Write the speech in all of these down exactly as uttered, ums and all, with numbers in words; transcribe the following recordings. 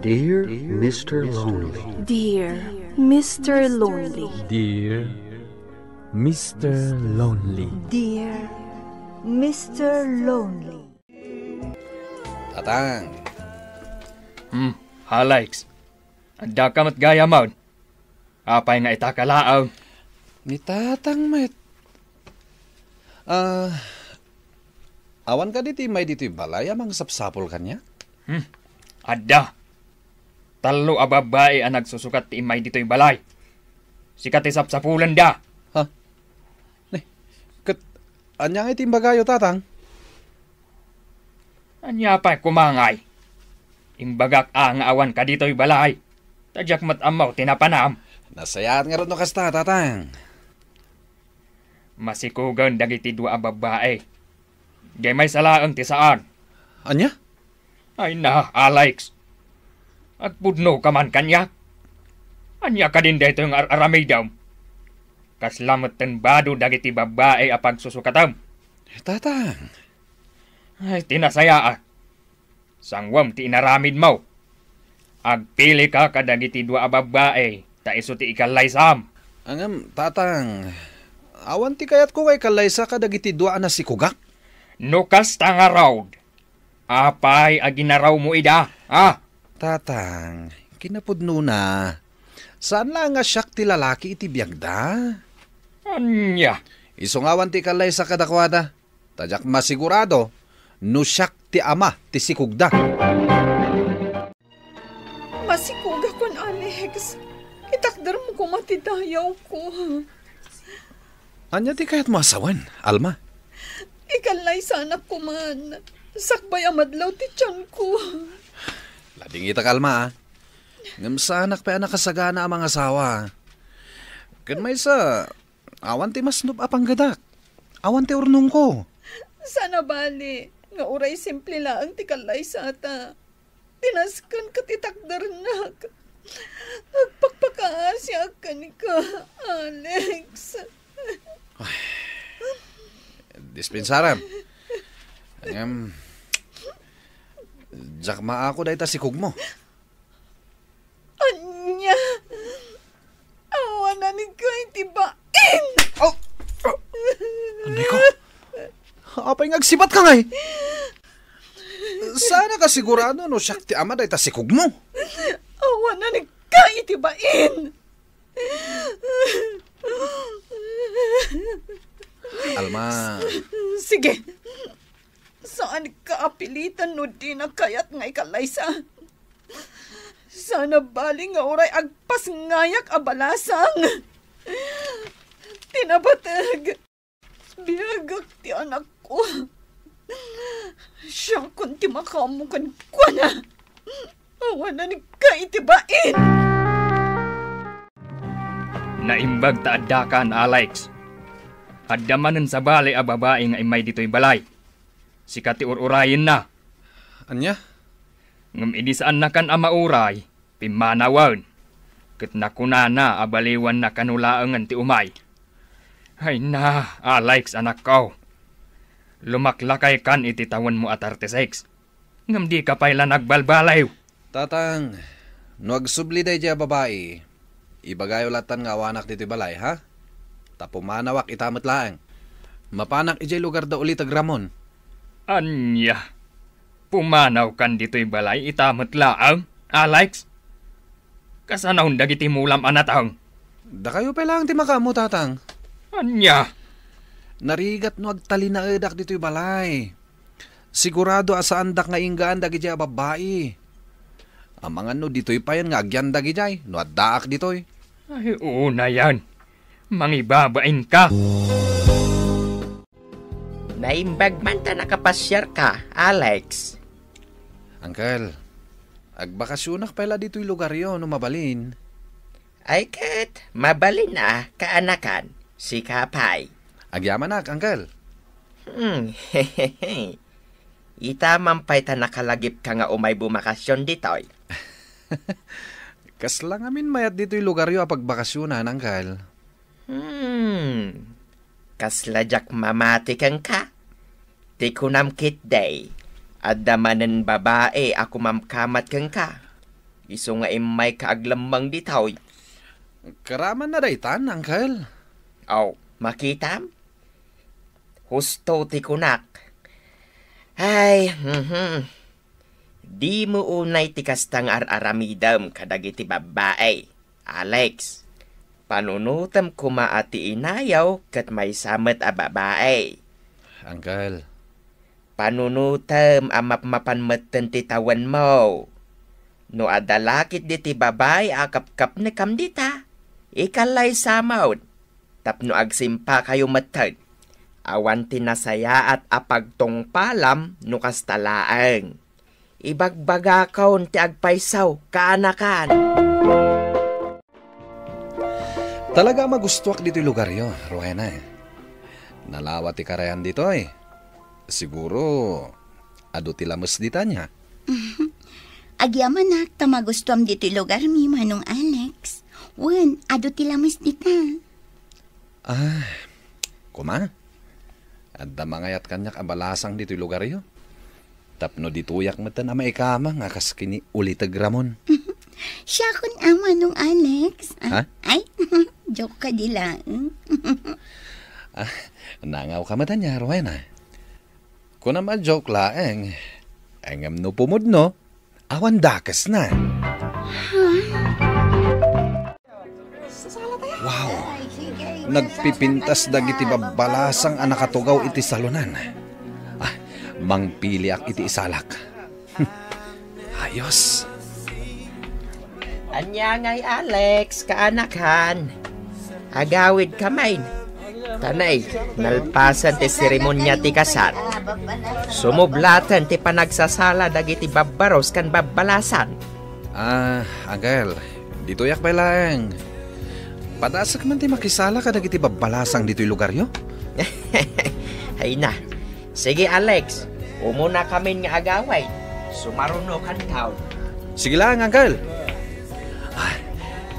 Dear Mister Lonely. Dear Mister Lonely. Dear Mister Lonely. Dear Mister Lonely. Tatang. Hmm, Alex. Adda ka met gayam. Apay nga ita ka laeng? Ni Tatang met. Ah, awan kadi ti immay ditoy balay a mangsapsapul kaniak? Hmm, adda. Tallo a babbai a nagsusukat ti immay ditoy balay. Sika ti sapsapulenda. Ha? Ni, ket ania ngay ti imbagayo, Tatang? Ania pay koma ngay? Imbagak a nga awan ka ditoy balay. Ta diak met ammo ti napanam. Nasayaat ngarud no kasta, Tatang. Masikugen dagiti dua a babbai. Diay maysa laeng ti saan. Ania? Ay na, Alex. Agpudno ka man kaniak. Ania kadin daytoy nga ar-aramidem? Kasla metten bado dagiti babbai a pagsusukatem. Tatang. Ay, ti nasayaat. Sanguem ti inaramidmo. Agpili ka kadagiti dua a babbai, ta isu ti ikallaysam. Ngem, Tatang, awan ti kayatko nga ikallaysa kadagiti dua a nasikugak. No kasta ngarud, apay a ginarawmo ida, a? Tatang, kinapudnona, saan laeng nga siak ti lalaki iti biagda. Ania? Isu nga awan ti ikallaysa kadakuada. Ta diak masigurado no siak ti ama ti sikugda. Masikugakon, Alex. Itakdermo koma ti dayawko. Ania ti kayatmo a sawen, Alma? Ikallaysanak koman. Sakbay a madlaw ti tianko. Ladingitak, Alma, a. Ngem saanak pay a nakasagana a mangasawa. Ken maysa, awan ti masnop a panggedak. Awan ti urnongko. Saan a bali nga uray simple laeng ti kallaysata. Ti nasken ket itakdernak. Agpakpakaasiak kenka, Alex. Ay, dispensarem. Ngem, diak maako dayta sikugmo. Ania? Awanan ka iti bain! Oh! Anay ko? Apay nga agsibat ka ngay? Saan a kasigurado no siak ti ama dayta sikugmo? Awanan ka iti bain! Alma. Sige. Saan ka apilitan no dina kayat nga ikallaysa. Saan a bali nga uray agpasngayak a balasang. Ti nabateg, biagak ti anakko. Siakon ti makaammo kenkuana. Awanan ka iti bain! Naimbag ta addakan, Alex. Adda manen sabali a babai nga immay ditoy balay. Sika ti ur-urayenna. Ania? Ngem idi saannakan a mauray, pimmanawen. Ket nakunana a baliwanna kano laengen ti umay. Ay na, Alex, anakko. Lumaklakaykan iti tawenmo a thirty-six. Ngem dika pay la nagbalbaliw. Tatang, no agsubli daydiay a babai, ibagayo lattan nga awanak ditoy balay, ha? Ta pumanawak ita met laeng. Mapanak idiay lugar da Uliteg Ramon. Ania? Pumanawkan ditoy balay ita met laeng, Alex? Kasanaon dagiti mulam a nateng? Dakayo pay laeng ti makaammo, Tatang. Ania? Narigat no agtalinaedak ditoy balay. Sigurado a saandak nga inggaan dagidiay a babbai. Amangan no ditoy payen nga agyandak idiay no addaak ditoy. Ay, unayan. Mangibabain ka. Naimbag man ta nakapasiar ka, Alex. Uncle, agbakasionak pay la ditoy lugaryo no mabalin. Ay ket, mabalin a, kaanakan, sika pay. Agyamanak, Uncle. Hmm, hehehe. Ita man pay ta nakalagipka nga umay bumakasion ditoy. Kasla ngamin mayat ditoy lugaryo a pagbakasionan, Uncle. Hmm. Kasla diak mamati kenka? Ti kunam ketdi, adda manen babai a kumamkamat kenka. Isu nga immayka aglemmeng ditoy. Karamanna daytan, Uncle. Aw, makitam? Husto ti kunak. Ay, mhm. Dimo unay ti kasta nga ar-aramidem kadagiti babbai, Alex. Panunotem koma a ti inayo ket maysa met a babai. Uncle. Panunotem a mapmapan metten ti tawenmo. No adda lakit diti babai a kapkapnekam dita, ikallaysam met tapno agsimpakayo metten. Awan ti nasayaat a pagtungpalam no kasta laeng. Ibagbagakon ti agpayso, kaanakan. Talaga a magustuak ditoy lugaryo, Rowena. Nalawa ti karayan ditoy. Siguro, adu ti lames dita, ania? Agyamanak ta magustuam ditoy lugarmi, Manong Alex. Wen, adu ti lames dita. Ah, kuma? Adda mangayat kaniak a balasang ditoy lugaryo. Tapno ditoyak metten a maikamang a kas ken ni Uliteg Ramon. Siakon a, Manong Alex. Ah, ha? Ay, joke kadi laeng. Ah, nangawka met ania, Rowena. Kunam a joke laeng. Ngem no pumudno, awan dakesna. Wow! Nagpipintas dagiti babbalasang a nakatugaw iti salonan. Ah, mangpiliak iti isalak. Ayos. Ania ngay, Alex, kaanakan? Agawidka manen. Tanay, nalpasen ti seremonia ti kasar. Sumublaten ti panagsasala dagiti babbaros ken babbalasan. Ah, Uncle, ditoyak pay laeng. Padasek man ti makisala kadagiti babbalasang ditoy lugaryo? Ay na. Sige, Alex. Umunakamin nga agawid. Sumarunokantaw. Sige lang, Uncle. Ah,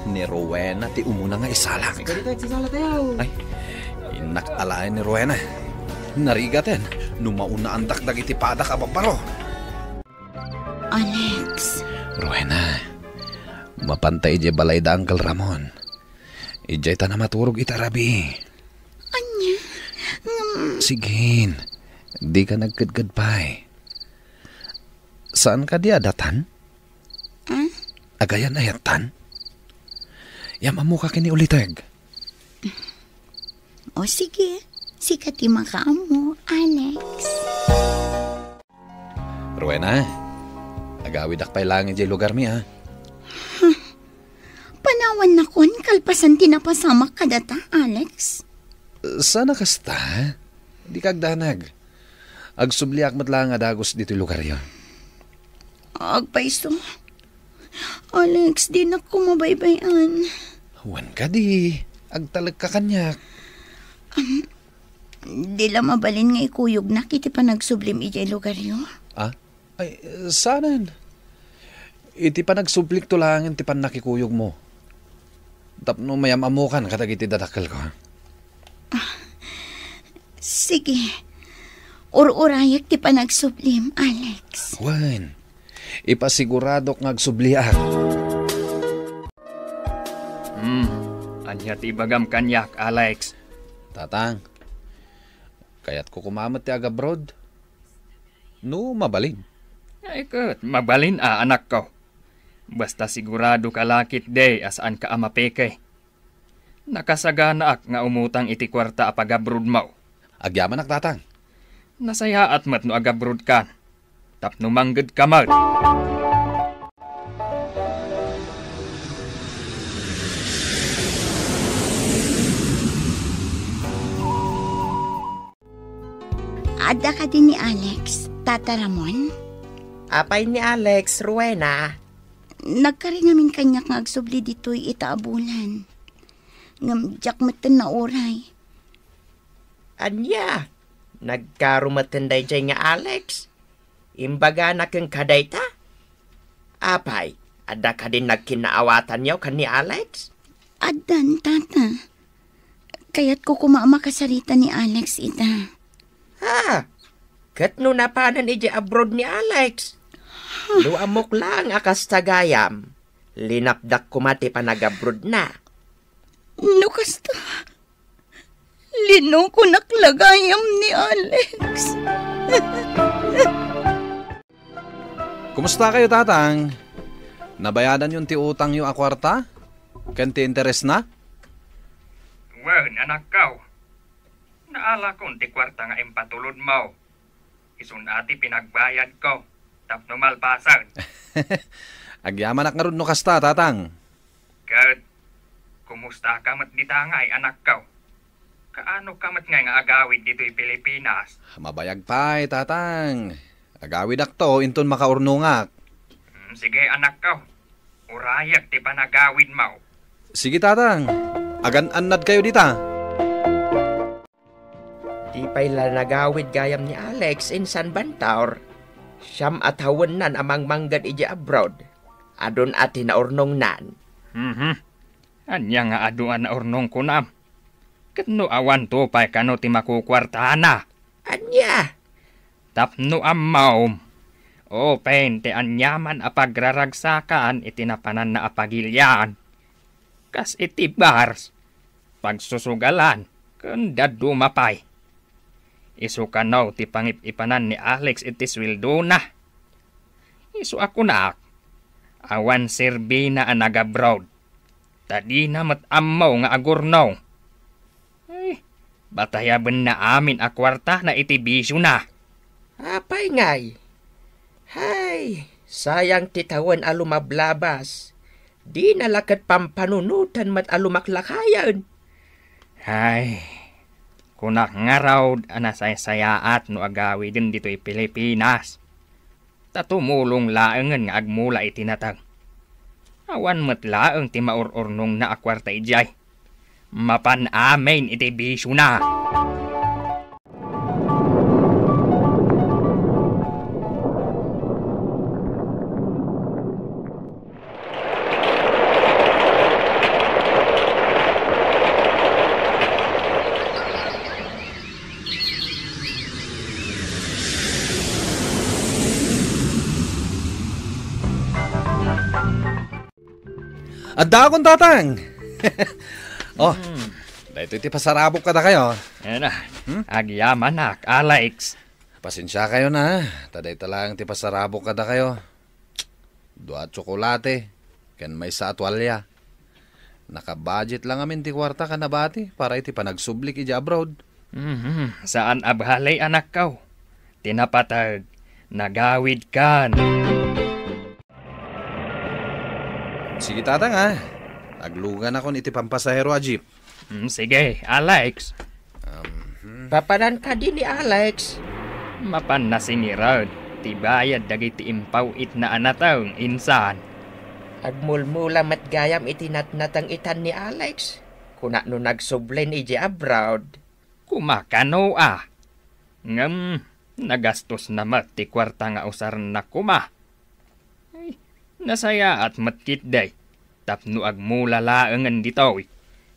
ni Rowena ti umuna nga isalak. Sige, dito, agsasala tayo. Ay, innak alaen ni Rowena. Narigaten, no maunaandak dagiti padak a babbaro. Alex. Rowena, mapanta idiay balay da Uncle Ramon. Idiay ta namaturog ita rabii. Ania? Ngem Sigin, dika nagkedked pay. Saan kadi a datan? Ah? Agayan-ayattan? Yam-ammoka ken ni Uliteg. O sige, sika ti makaammo, Alex. Rowena, agawidak pay laeng idiay lugarmi, ha? Huh. Panawannakon kalpasan ti napasamak kadata, Alex. Saan a kasta? Dika agdanag. Agsubliak met laeng a dagus ditoy lugaryo. Agpayso. Alex, dinakon mabaybay-an. Wen kadi, agtalekka kaniak. Am, di la mabalin nga ikuyognak iti panagsublim idiay lugaryo? Ah? Ay, saanen. Iti panagsublikto laengen ti pannakikuyogmo. Tapno mayam-ammokan kadagiti dadakkelko. Ah, sige. Ur-urayek ti panagsublim, Alex. Wen, ipasiguradok nga agsubliak. Hmm, ania ti ibagam kaniak, Alex? Tatang, kayatko koma met ti agabroad. No mabalin. Ay ket, mabalin a, anakko. Basta sigurado ka la ketdi a saanka a mapeke. Nakasaganaak nga umutang iti kuarta a pagabrodmo. Agyamanak, Tatang. Nasayaat met no agabrodkan. Tapno manggedka met. Adda kadi ni Alex, Tata Ramon? Apay ni Alex, Rowena? Nagkari ngamin kaniak nga agsubli ditoy ita a bulan. Ngem diak metten nauray. Ania? Nagkaro metten daydiay nga Alex? Imbagana kenka dayta? Apay, adda kadin nagkinnaawatanyo ken ni Alex? Addan, Tata. Kayatko koma a makasarita ni Alex ita. Ha? Ket no napanen idiay abroad ni Alex? No ammok laeng a kasta gayam, Linapdak koma ti panagabrodna. No kasta, linokonak la gayam ni Alex. Kumusta kayo, Tatang? Nabayadanyon ti utangyo a kuarta? Ken ti interesna? Wen, anakko. Naalakon ti kuarta nga impatulodmo. Isun a ti pinagbayadko tapno malpasen. Agyamanak ngarud no kasta, Tatang. Ket, kumusta ka met dita ngay, anakko? Kaano ka met ngay nga agawid ditoy Pilipinas? Mabayag pay, Tatang. Agawidakto inton makaurnongak. Hmm, sige, anakko. Urayek ti panagawidmo. Sige, Tatang. Agan-annad kayo dita. Di pay la nagawid gayam ni Alex insan bantaur. Siam a tawennan a mangmangged idiay abroad. Adun a ti naurnongnan. Mhm. Ania nga adu a naurnong kunam? Ket no awanto pay kano ti makukuartana? Ania? Tapno ammom, open ti aniaman a pagraragsakan iti napananna a pagilian. Kas iti bars, pagsusugalan, ken dadduma pay. Isu kano ti pangip-ipanan ni Alex iti sueldona. Isu a kunak, awan serbina a nagabroad, ta dina met ammo nga agurno. Ay, batayabenna amin a kuartana iti bisiona. Apay ngay? Hay, sayang ti tawen a lumablabas. Dina la ket pampanunoten met a lumaklakayen. Hay, kunak ngarud a nasaysayaat no agawiden ditoy Pilipinas. Ta tumulong laengen nga agmula iti nateng. Awan met laeng ti maur-urnongna a kuarta idiay. Mapan amin iti bisiona. Addaakon, Tatang. Oh, Hmm. Daytoy ti pasarabok kadakayo. Ayan na. Hmm? Agyamanak, Alex. Pasensia kayo na, ta dayta lang ti pasarabok kadakayo. Dua a tsokolate, ken maysa a tualya. Naka-budget lang amin ti kuarta ka nabati para iti panagsublik iti abroad. Mhm. Saan a bale, anakko. Ti napateg, nagawid kan. Sige, Tatang, ah. Agluganakon iti pampasahero a jeep. Mm, sige, Alex. Um, hmm. Papanan kadi ni Alex? Mapan nasingiran ti bayad dagiti impaw-itna a nateng, insan. Agmulmula met gayam iti natnateng itan ni Alex. Kuna no nagsublen iti abroad. Kumakano a? Ngem, nagastosna met ti kuarta nga usarenna koma. Ay, nasayaat met ketdi tapno agmula laengen ditoy.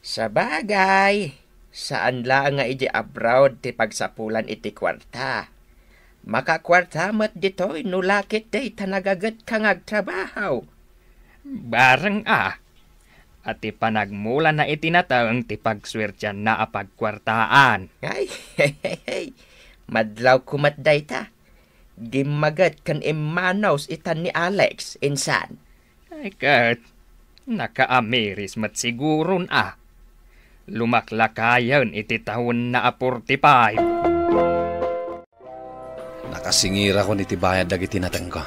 Sabagay, saan laeng nga iti abroad ti pagsapulan iti kuarta. Makakuarta met ditoy no la ketdi ta nagagetka nga agtrabaho. Bareng a, a ti panagmulana iti nateng ti pagsuertianna a pagkuartaan. Ay, madlawko met dayta. Gimmaget ken immanos itan ni Alex, insan. Ay ket, nakaamiris met siguron a. Lumaklakayen iti tawenna a forty-five. Nakasingirakon iti bayad dagiti natengko.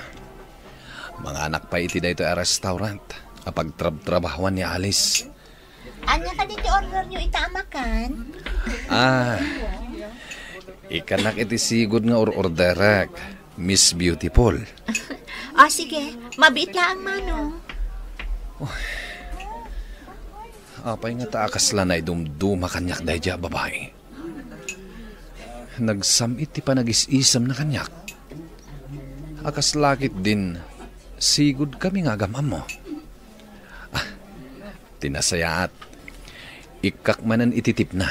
Manganak pay iti daytoy a restaurant a pagtrabtrabahuan ni Alice. Ania kadi ti orderyo ita a makan? Ah, ikkannak iti sigud nga or-orderek, Miss Beautiful. Ah, sige. Mabiit laeng, Manong. Apay nga ta a kasla naidumduma kaniak daydiay a babai? Nagsam-it ti panagis-isemna kaniak. A kasla ketdin, sigud kami nga agam-ammo. Ah, ti nasayaat, ikkak manen iti tipna.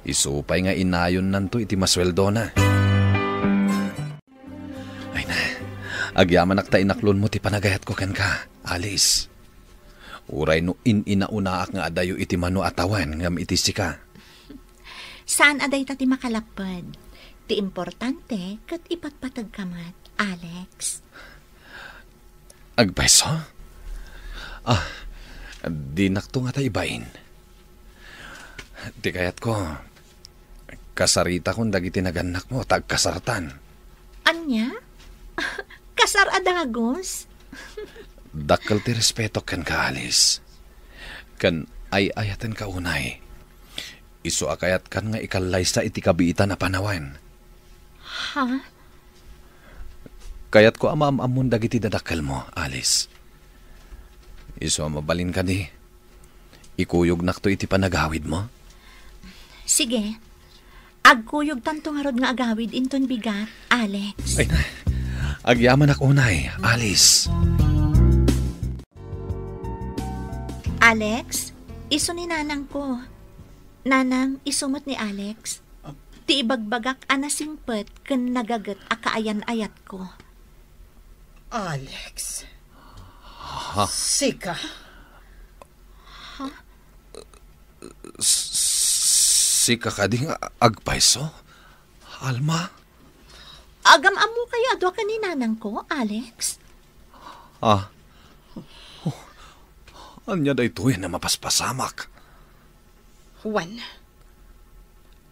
Isu pay nga inayonnanto iti masueldona. Ay na, Agyamanak ta inaklonmo ti panagayatko kenka, Alice. Uray no in-inaunaak nga adayo iti mano a tawen ngem iti sika. Saan a dayta ti makalapped. Ti importante, ket ipatpategka met, Alex. Agpayso? Ah, dinakto ngata ibain. Ti kayatko, kasaritakon dagiti nagannakmo ta agkasartan. Ania? Kasar a dagus? Dakkel ti respetok kenka, Alice. Ken ay-ayatenka unay. Isu a kayatkan nga ikallaysa iti kabiitan a panawen. Ha? Kayatko a maam-ammon dagiti dadakkelmo, Alice. Isu a mabalin kadi, ikuyognak to iti panagawidmo? Sige. Agkuyogtanto ngarud nga agawid inton bigat, Alex. Ay, agyamanak unay, Alice. Alex, isu ni nanangko. Nanang, isu met ni Alex. Ti ibagbagak a nasingpet ken nagaget a kaayan-ayatko. Alex. Ha? Sika? Ha? S-, sika kadi nga agpayso? Alma? Agam-ammo kayo a dua ken ni nanangko, Alex? Ah. Oh, ania daytoy a mapaspasamak? Wen,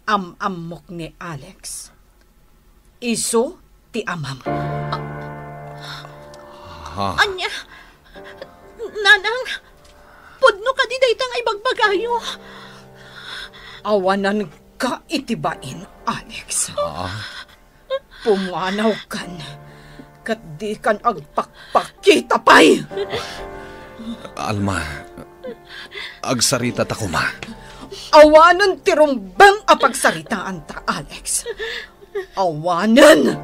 am-ammok ni Alex. Isu ti amam. Ha? Ania? Nanang, pudno kadi dayta nga ibagbagayo? Awananka iti bain, Alex. Ah? Pumanawkan, ket dikan agpakpakita pay. Alma, agsaritata koma. Awanen ti rumbeng a pagsaritaanta, Alex. Awanen!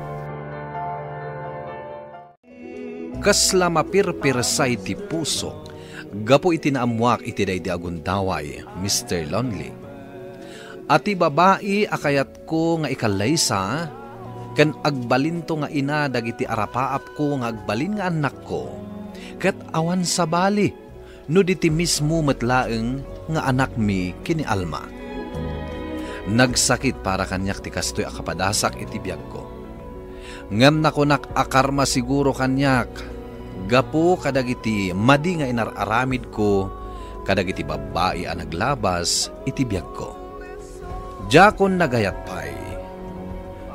Kasla mapirpirsay ti pusok gapu iti naammoak iti daydi a gundaway, Mister Lonely. A ti babai a kayatko nga ikallaysa, ken agbalinto nga ina dagiti arapaapko nga agbalin nga annakko, ket awan sabali no di ti mismo met laeng nga anakmi ken ni Alma. Nagsakit para kaniak ti kastoy a kapadasak iti biagko. Ngem nakunak a karma siguro kaniak gapu kadagiti madi nga inar-aramidko kadagiti babbai a naglabas iti biagko. Diakon nagayat pay.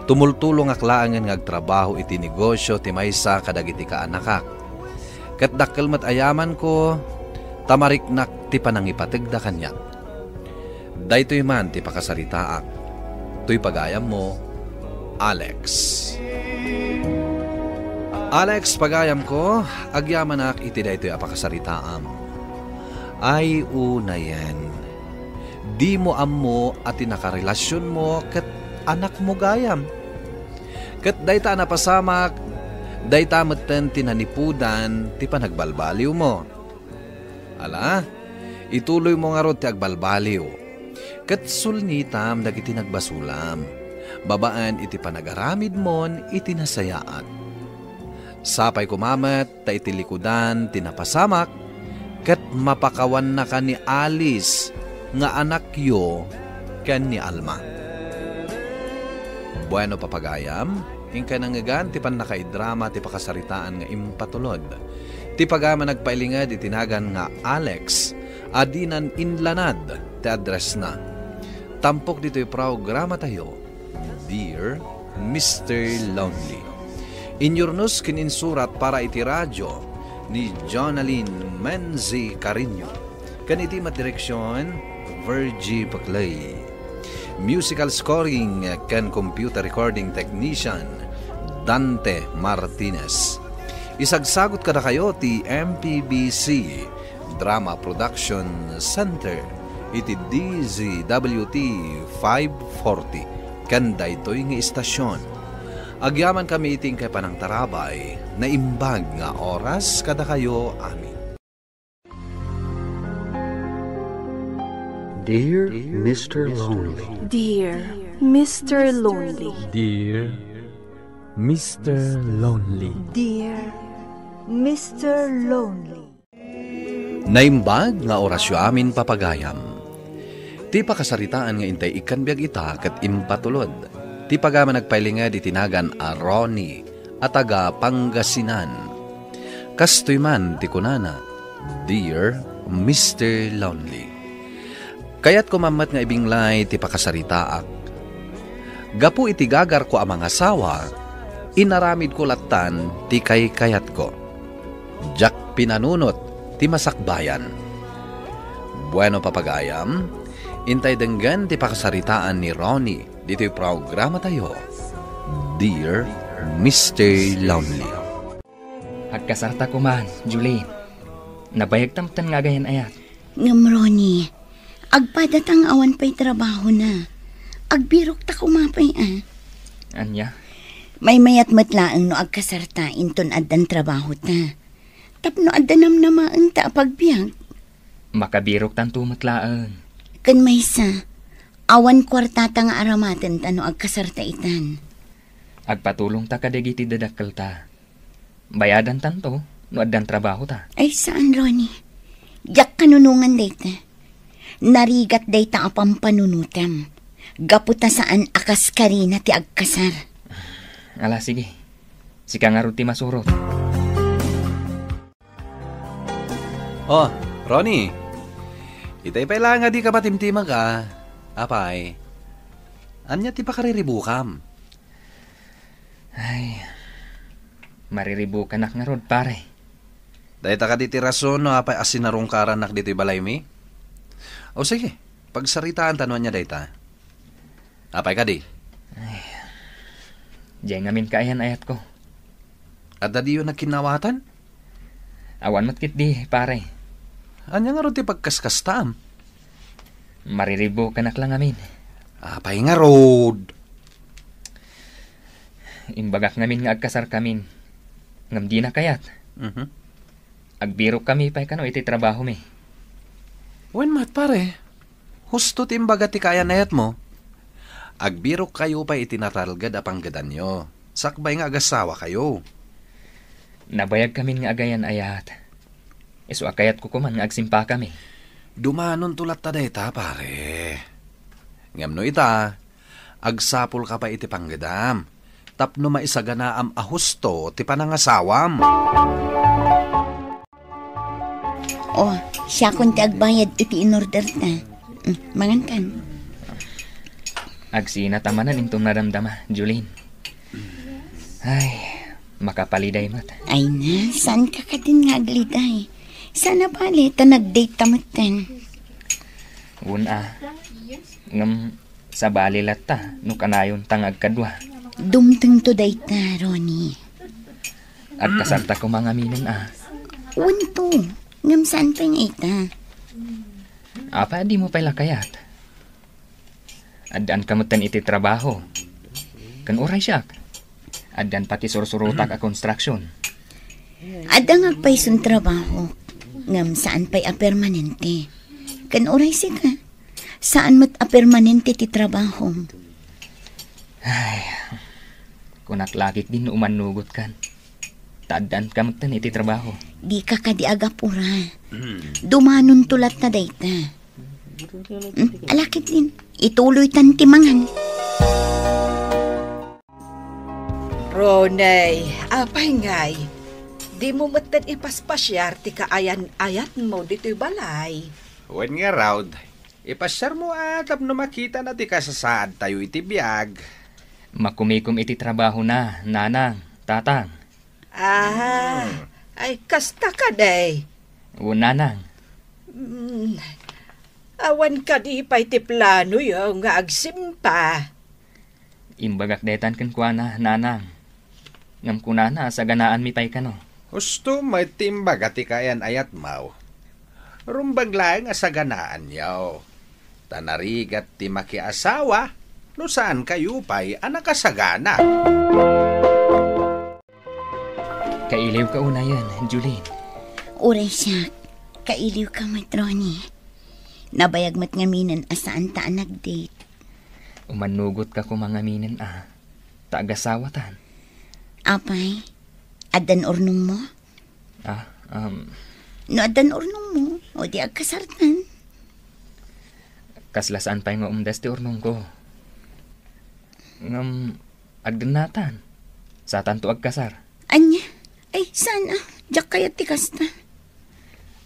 Tumultulongak laengen nga agtrabaho iti negosio ti maysa kadagiti kaanakak. Ket dakkel met a yamanko, ta mariknak ti panangipategda kaniak. Daytoy man ti pakasaritaak. Toy pagayammo, Alex. Alex, pagayamko, agyamanak iti daytoy a pakasaritaam. Ay, unayen. Dimo ammo a ti nakarelasionmo ket anakmo gayam. Ket dayta a napasamak, dayta metten ti nanipudan ti panagbalbaliwmo. Ala, ituloymo ngarud ti agbalbaliw, ket sulnitam dagiti nagbasolam, babaen iti panagaramidmon iti nasayaat. Sapay koma met ta iti likudan ti napasamak, ket mapakawannaka ni Alice nga anakyo ken ni Alma. Bueno, papagayam, inkay nangngegan ti pannakaidrama ti pakasaritaan nga impatulod. Ti pagayam a nagpailinged iti nagan nga Alex a dinan inlanad ti addressna. Tampok ditoy programatayo, Dear Mister Lonely. Inyurnos ken insurat para iti radyo ni Jonalyn Menzi Carino, ken iti met direksion, Virgie Paclay. Musical scoring ken computer recording technician, Dante Martinez. Isagsagot kadakayo ti M P B C Drama Production Center iti D Z W T five forty ken daytoy nga istasyon. Agyamankami iti inkay panangtarabay, naimbag nga oras kadakayo amin. Dear Mister Lonely. Dear Mister Lonely. Dear Mister Lonely. Dear Mister Lonely. Naimbag nga orasyo amin, papagayam. Ti pakasaritaan nga intay ikkan biag ita ket impatulod ti pagayam a nagpailinged iti nagan a Ronnie a taga Pangasinan. Kastoy man ti kunana, "Dear Mister Lonely, kayatko man met nga ibinglay ti pakasaritaak. Gapu iti gagarko a mangasawa, inaramidko lattan ti kaykayatko. Diak pinanunot ti masakbayan." Bueno, papagayam, intay denggen ti pakasaritaan ni Ronnie ditoy programatayo, Dear Mister Lonely. Agkasarta koman, Julie. Nabayagta metten nga agayan-ayat. Ngem, Ronnie, agpadata nga awan pay trabahona. Agbirokta koma pay, a. Ania? Maymayat met laeng no agkasarta inton addan trabahota. Tapno adda namnamaenta a pagbiag. Makabiroktanto met laeng. Ken maysa, awan kuartata nga aramatenta no agkasarta itan. Agpatulongta kadagiti dadakkelta. Bayadantanto no addan trabahota. Ay, saan, Ronnie. Diak kanunongan dayta. Narigat dayta a pampanunotem. Gapu ta saan a kas karina ti agkasar. Ala, sige. Sika ngarud ti masurot. Oh, Ronnie. Itay pay laeng a dika matimtimag, a. Apay, ania ti pakariribukam? Ay, mariribukanak ngarud, pare. Dayta kadi ti rason no apay a sinarungkarannak ditoy balaymi? O sige, pagsaritaanta no ania dayta. Apay kadi? Ay, diay ngamin kaayan-ayatko. Adda diyo nagkinnawatan? Awan met ketdi, pare. Ania ngarud ti pagkaskastam? Mariribukanak la ngamin. Apay ngarud? Imbagak ngamin nga agkasarkamin, ngem dina kayat. Mhm. Agbirokkami pay kano iti trabahomi. Wen met, pare. Husto ti imbaga ti kaayan-ayatmo. Agbirokkayo pay iti natalged a panggedanyo, sakbay nga agasawakayo. Nabayagkamin nga agayan-ayat. Isu a kayatko koman nga agsimpakami. Dumanonto latta dayta, pare. Ngem no ita, agsapulka pay iti panggedam tapno maisaganaam a husto ti panangasawam. Oh, siakon ti agbayad iti inorderta. Mm, mangankan. Agsinat a manen inton nadamdama, Jolene. Ay, makapaliday met. Ay na, saanka kadin nga agliday? Saan a bale ta nag-date ta metten. Wen a. Ngem sabali latta no kanayonta nga agkadua. Dumtengto dayta, Ronnie. Agkasarta koma ngaminen a. Wenno, ngem saan pay nga ita. Apay a dimo pay la kayat? Addaanka metten iti trabaho. Ken uray siak, addan pati sursurotak a construction. Adda nga agpayson trabaho, ngem saan pay a permanente. Ken uray sika, saan met a permanente ti trabahom. Ay, kunak lakit din no umannugotkan. Ta addaanka metten iti trabaho. Dika kadi agapura. Dumanonto latta dayta. Hmm, alakit din. Ituloytan ti mangan. Ronnie, apay ngay, dimo metten ipaspasiar ti kaayan-ayatmo ditoy balay? Wen ngarud, ipasiarmo a tapno makitana ti kasasaadtayo iti biag. Makumikom iti trabahona, nanang, tatang. Ah, ay kasta kadi. Wen, nanang. Mm, awan kadi pay ti planoyo nga agsimpa? Imbagak daytan kenkuana, nanang. Ngem kunana a saganaanmi pay kano. Husto met ti imbaga ti kaayan-ayatmo. Rumbeng laeng a saganaanyo. Ta narigat ti makiasawa no saankayo pay a nakasagana. Kailiwka unayen, Jolene. Uray siak, kailiwka met, Ronnie. Nabayag met ngaminen a saanta a nag-date. Umannugotka koma ngaminen a, ta agasawatan. Apay, addan urnongmo? Ah, um, No addan urnongmo, o di agkasartan. Kasla saan pay nga umdas ti urnongko. Ngem, agdennatan. Satanto agkasar. Ania? Ay, saan a? Diak kayat ti kasta.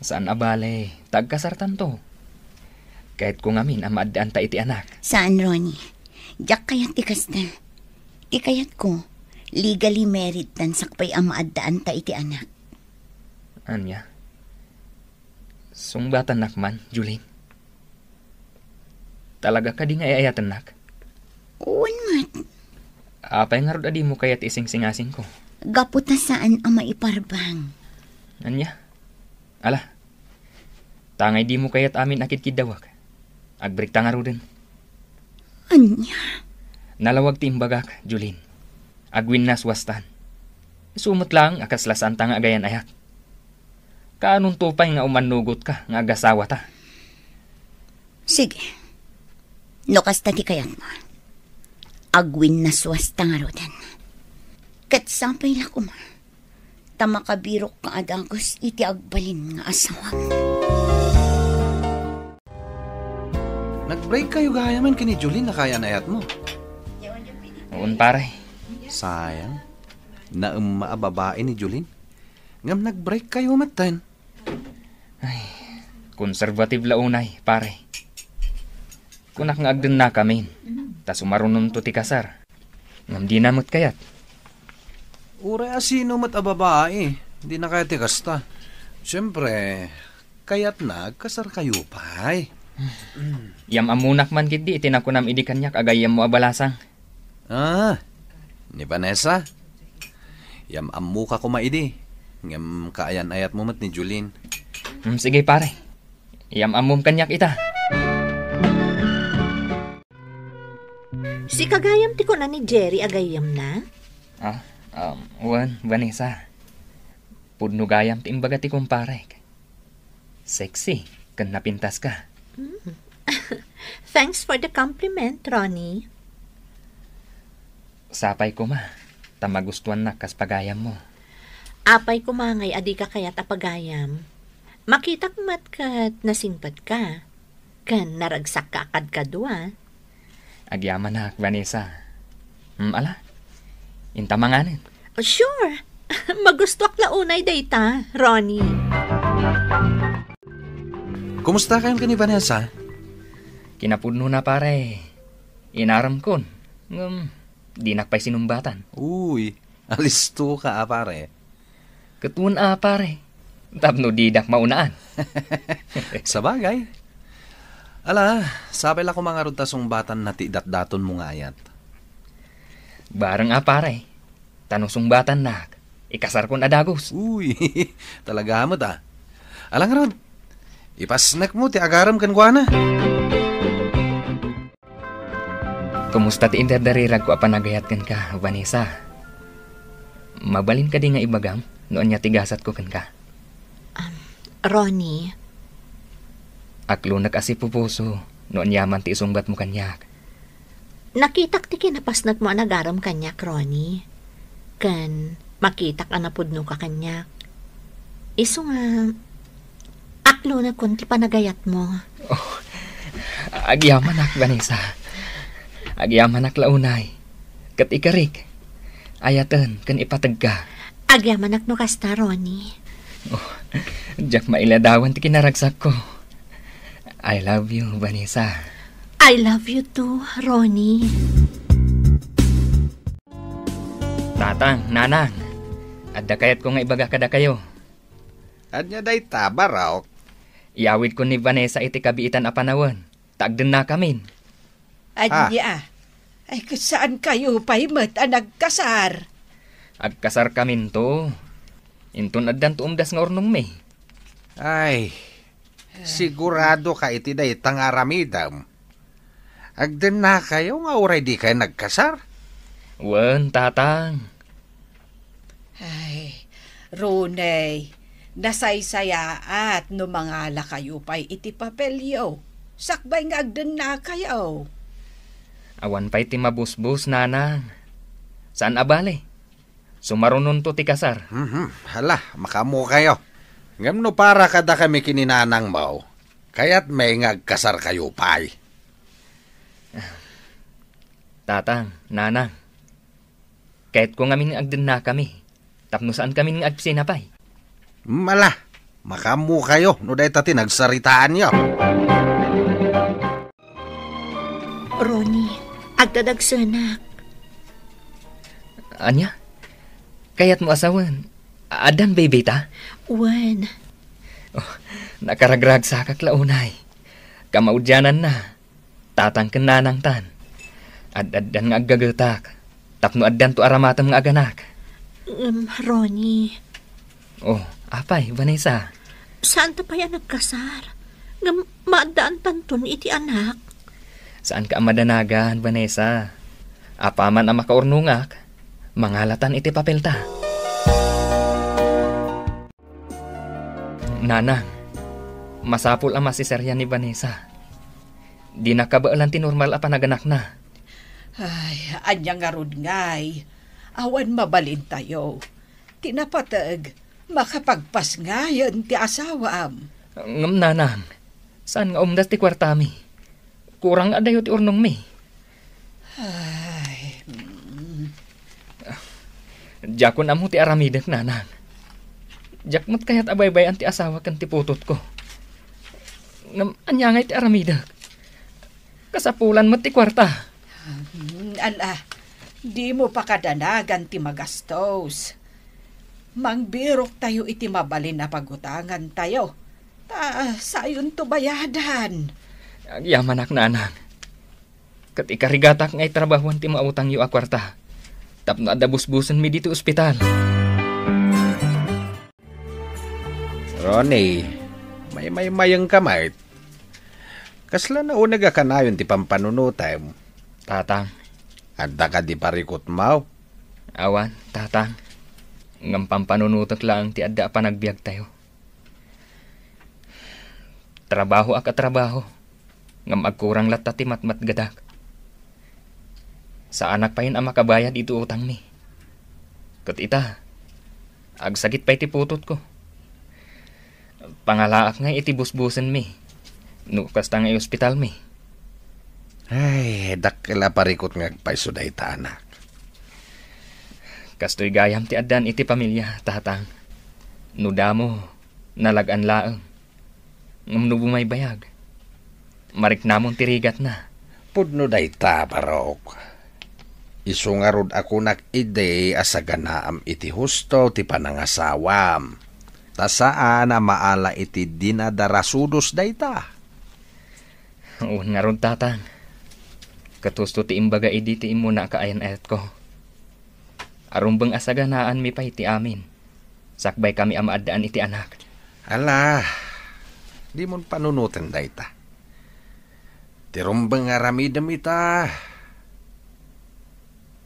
Saan a bale, ta agkasartanto. Kayatko ngamin a maaddaanta iti anak. Saan, Ronnie. Diak kayat ti kasta. Ti kayatko, legally married tan sakbay a maaddaanta iti anak. Ania? Sungbatannak man, Jolene? Talaga kadi nga ay-ayatennak? Wen met. Apay ngarud a dimo kayat isingsingasingko? Gapu ta saan a maiparbang. Ania? Ala, tangay dimo kayat amin a kidkiddawak. Agbreakta ngaruden. Ania? Nalawag ti imbagak, Jolene. Agwinnaswastan. Isu met laeng a kasla saanta nga agayan-ayat. Kaanonto pay nga umannugotka nga agasawata? Sige. No kasta ti kayatmo, agwinnaswasta ngaruden. Ket sapay la koma ta makabirokka a dagus iti agbalin nga asawam. Nag-break kayo gayamen ken ni Jolene a kaayan-ayatmo? Wen, pare. Sayang. Naemma a babai ni Jolene. Ngem nag-break kayo metten. Ay, conservative la unay, pare. Kunak nga agdennakamin, ta sumarunonto ti kasar. Ngem dina met kayat. Uray a sino met a babai, dina kayat ti kasta. Siyempre, kayatna agkasar kayo pay. Yam-ammonak man ketdi iti nakunam idi kaniak a gayyemmo a balasang. Ah, ni Vanessa? Yam-ammoka koma idi. Ngem kaayan-ayatmo met ni Jolene. Hmm, sige, pare. Yam-ammom kaniak ita. Sika gayam ti kuna ni Jerry a gayyemna? Ah, um, wen, Vanessa. Pudno gayam ti imbaga ti kumparek. Sexy ken napintaska. Mm. Thanks for the compliment, Ronnie. Sapay koma, ta magustuannak kas pagayammo. Apay koma ngay a dika kayat a pagayam. Makitak met ket nasingpetka, ken naragsakka a kadkadua. Agyamanak, Vanessa. Hmm, ala, inta manganen. Oh, sure. Magustuak la unay dayta, Ronnie. Kumusta kayon ken ni Vanessa? Kinapudnona, pare. Inaremkon, ngem dinak pay sinumbatan. Uy, alistoka a, pare. Ket wen a, pare. Tapno didak maunaan. Sabagay. Ala, sapay la koma ngarud ta sungbatanna ti idatdatonmo nga ayat. Bareng a, pare. Ta no sungbatannak, ikasarkon a dagus. Uy, talaga met a. Ala ngarud, ipasnekmo ti agarem kenkuana. Kumusta ti indardariragko a panagayat kenka, Vanessa? Mabalin kadi nga ibagam no ania ti gasatko kenka? Um, Ronnie. Aklonek a sipupuso no aniaman ti isungbatmo kaniak. Nakitak ti kinapasnekmo a nagarem kaniak, Ronnie. Ken makitak a napudnoka kaniak. Isu nga, aklonekon ti panagayatmo. Oh, agyamanak, Vanessa. Agyamanak la unay. Ket ikarik, ayaten ken ipategka. Agyamanak no kasta, Ronnie. Oh, diak mailadawan ti kinaragsakko. I love you, Vanessa. I love you too, Ronnie. Tatang, Nanang, adda kayatko nga ibaga kadakayo. Ania dayta, Barok? Iyawidko ni Vanessa iti kabiitan a panawen, ta agdennakamin. Ania? Ay, ket saan kayo pay met a nagkasar? Agkasarkaminto. Inton addanto umdas nga urnongmi. Ay, sigurado ka iti dayta nga aramidem? Agdennakayo nga uray dikay nagkasar? Wen, Tatang. Ay, Roney, nasaysayaat no mangalakayo pay iti papelyo, sakbay nga agdennakayo. Awan pay ti mabusbos, Nanang. Saan a bale? Sumarunonto ti kasar. Mhm, hala, makaammokayo. Ngem no para kadakami ken ni nanangmo, kayatmi nga agkasarkayo pay. Tatang, nanang, kayatko ngamin nga agdennakami, tapno saankami nga agsinapay. Mala, makaammokayo no dayta ti nagsaritaanyo. Ronnie, agdadagsenak. Ania? Kayatmo a sawen? Addan baby ta? Wen. Oh, nakaragragsakak la unay. Kamaudiananna, tatang ken nanangtan. Ad-addan nga aggagetak, tapno addanto aramatem nga aganak. Em, Ronnie. Oh, apay, Vanessa? Saanta pay a nagkasar. Ngem maaddaantanton iti anak. Saanka a madanagan, Vanessa. Apaman a makaurnongak, mangalatan iti papelta. Nanang, masapul a masiserian ni Vanessa. Dina kabaelan ti normal a panaganakna. Ay, ania ngarud ngay? Awan mabalintayo. Ti napateg, makapagpasngayen ti asawam. Ngem nanang, saan nga umdas ti kuartami? Kurang adayo ti urnongmi. Ay, mm. Diakon ammo ti aramidek, nanang. Diak met kayat a baybay-an ti asawa ken ti putotko. Ngem ania ngay ti aramidek? Kasapulan met ti kuarta. Hmm, ala, dimo pakadanagan ti magastos. Mangbiroktayo iti mabalin a pagutangantayo. Ta, sayonto bayadan. Agyamanak, nanang. Ket ikarigatak nga itrabahuan ti mautangyo a kuarta. Tapno adda busbusenmi ditoy ospital. Ronnie, maymaymayengka met. Kasla nauneg a kanayon ti pampanunotem? Tatang. Adda kadi parikutmo? Awan, tatang. Ngem pampanunotek laeng ti adda a panagbiagtayo. Trabahoak a trabaho, ngem agkurang latta ti matmatgedak. Saanak payen a makabayad iti utangmi. Ket ita, agsakit pay ti putotko. Pangalaak ngay iti busbusenmi, no kasta nga iospitalmi. Ay, dakkel a parikut nga agpayso dayta, anak. Kastoy gayam ti addan iti pamilia, tatang. No damo, nalag-an laeng. Ngem no bumaybayag, mariknamon ti rigatna. Pudno dayta, Barok. Isu ngarud a kunak idi a saganaam iti husto ti panangasawam. Ta saan a maala iti dinadarasudos dayta. Wen ngarud, tatang. Ket husto ti imbaga idi ti immuna a kaayan-ayatko. Arumbeng a saganaanmi pay ti amin. Sakbay kami a maaddaan iti anak. Ala, dimon panunoten dayta. Ti rumbeng nga aramidem ita,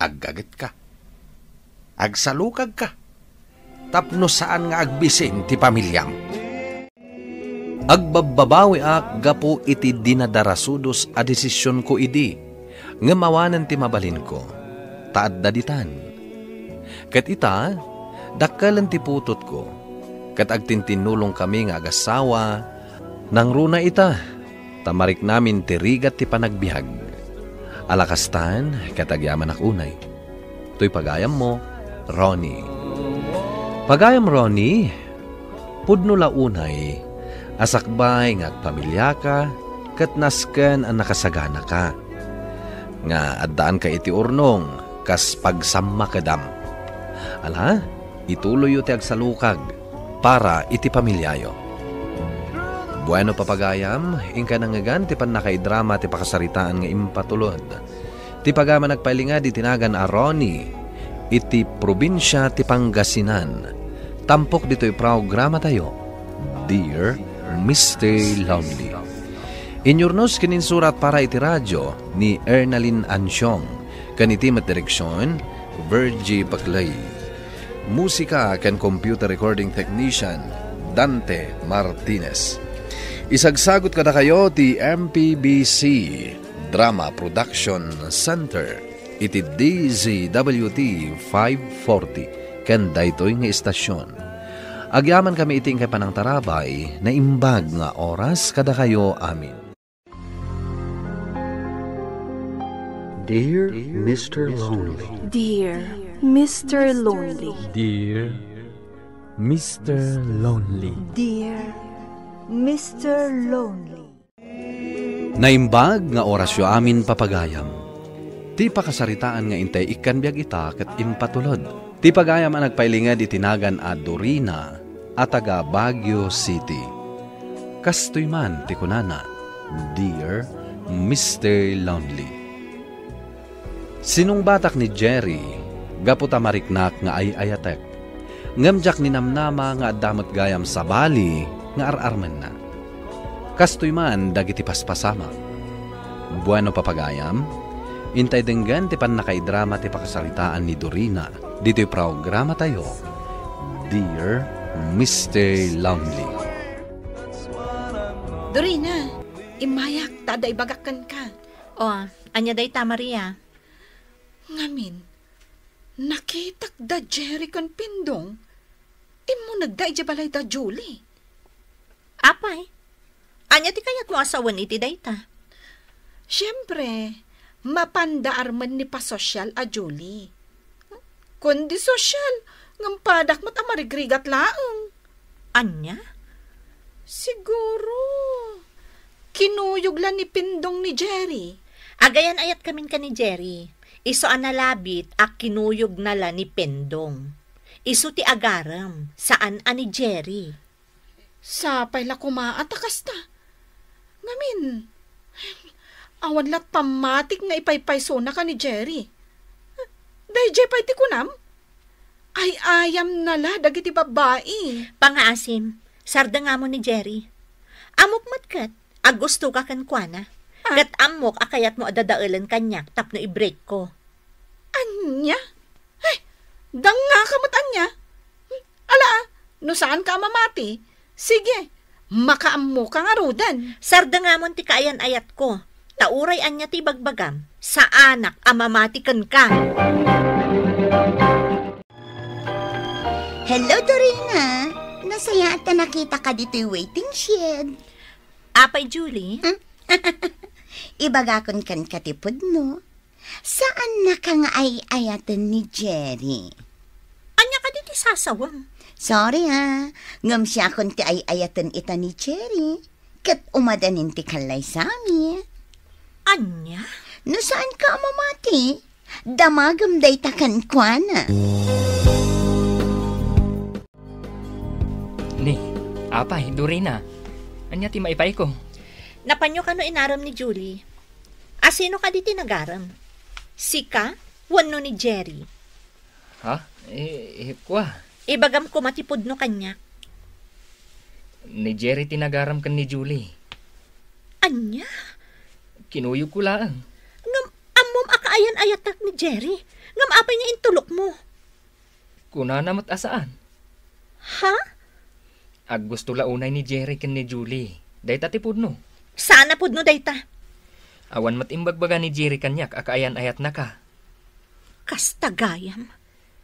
aggagetka, agsalukagka, tapno saan nga agbisin ti pamiliam. Agbabbabawiak gapu iti dinadarasudos a desisionko idi, ngem awanen ti mabalinko, ta adda ditan. Ket ita, dakkelen ti putotko, ket agtintinnulongkami nga agassawa, nangruna ita, ta mariknamin ti rigat ti panagbiag. Ala kastan, ket agyamanak unay. Toy pagayammo, Ronnie. Pagayam Ronnie, pudno la unay a sakbay nga agpamiliaka ket nasken a nakasaganaka, nga addaanka iti urnong kas pagsammakedam. Ala, ituloyyo ti agsalukag para iti pamiliayo. Bueno, papagayam, inka nangngegan ti pannakaidrama ti pakasaritaan nga impatulod ti pagayam a nagpailingad iti nagan a Ronnie iti probinsia ti Pangasinan. Tampok ditoy programatayo, Dear Mister Lonely. Inyurnos ken insurat para iti radio ni Ernalyn Ansiong, ken iti met direksion, Virgie Baclay. Musika ken computer recording technician, Dante Martinez. Isagsagot kadakayo ti M P B C Drama Production Center iti D Z W T five forty. ken daytoy nga istasyon. Agyamankami iti inkay panangtarabay, naimbag nga oras kadakayo amin. Dear Mister Lonely. Dear Mister Lonely. Dear Mister Lonely. Dear Mister Lonely. Naimbag nga orasyo amin, papagayam. Ti pakasaritaan nga intay ikkan biag ita ket impatulod. Ti pagayam a nagpailinged iti nagan a Dorina a taga Baguio City. Kastoy man ti kunana, "Dear Mister Lonely." Sinungbatak ni Jerry gapu ta mariknak nga ay-ayatek. Ngem diak ninamnama nga adda met gayam sabali nga ar-armenna. Kastoy man dagiti paspasamak. Bueno, papagayam, intay denggen ti pannakaidrama ti pakasaritaan ni Dorina ditoy programatayo, Dear Mister Lonely. Dorina, immayak ta adda ibagak kenka. O, ania dayta, Maria? Ngamin, nakitak da Jerry ken Pindong. Immunegda idiay balay da Julie. Apay, ania ti kayatmo a sawen iti dayta? Siempre, mapanda armen ni pasosial a Julie. Kundi sosial, ngem padak met a marigrigat laeng. Ania? Siguro, kinuyog la ni Pindong ni Jerry. Agayan-ayatkamin ken ni Jerry. Isu a nalabit a kinuyogna la ni Pindong. Isu ti agarem, saan a ni Jerry. Sapay la koma a ta kasta. Ngamin, awan lat pammatik nga ipaypaysona ken ni Jerry. Daydiay pay ti kunam? Ay-ayamna la dagiti babbai. Pangaasim, sardengamon ni Jerry. Ammok met ket, aggustoka kenkuana. Ah? Ket ammok a kayatmo a dadaelen kaniak tapno i-breakko. Ania? Ay, dangngaka met ania? Ala, no saanka a mamati, sige, makaammoka ngaruden. Sardengamon ti kaayan-ayatko, ta uray ania ti ibagbagam, saanak a mamati kenka. Hello, Dorina. Nasayaat ta nakitaka ditoy waiting shed. Apay, Julie? Hmm? Ibagakon kenka ti pudno. Saannaka nga ay-ayaten ni Jerry. Ania kadi ti sasawem? Sorry, ha. Ngem siakon ti ay-ayaten ita ni Jerry. Ket umadanin ti kallaysami. Ania? No saanka a mamati, damagem dayta kenkuana. Ni, apay, Dorina. Ania ti maipayko? Napanyo kano inarem ni Julie? A sino kadi ti nagarem? Sika wenno ni Jerry? Ha? Eh, eh, kua? Ibagam koma ti pudno kaniak. Ni Jerry ti nagarem ken ni Julie. Ania? Kinuyogko laeng. Ngem ammom a kaayan-ayatak ni Jerry. Ngem apay nga intulokmo? Kunana met a saan. Ha? Aggusto la unay ni Jerry ken ni Julie. Dayta ti pudno. Saan a pudno dayta? Awan met imbagbaga ni Jerry kaniak a kaayan-ayatnaka. Kasta gayam.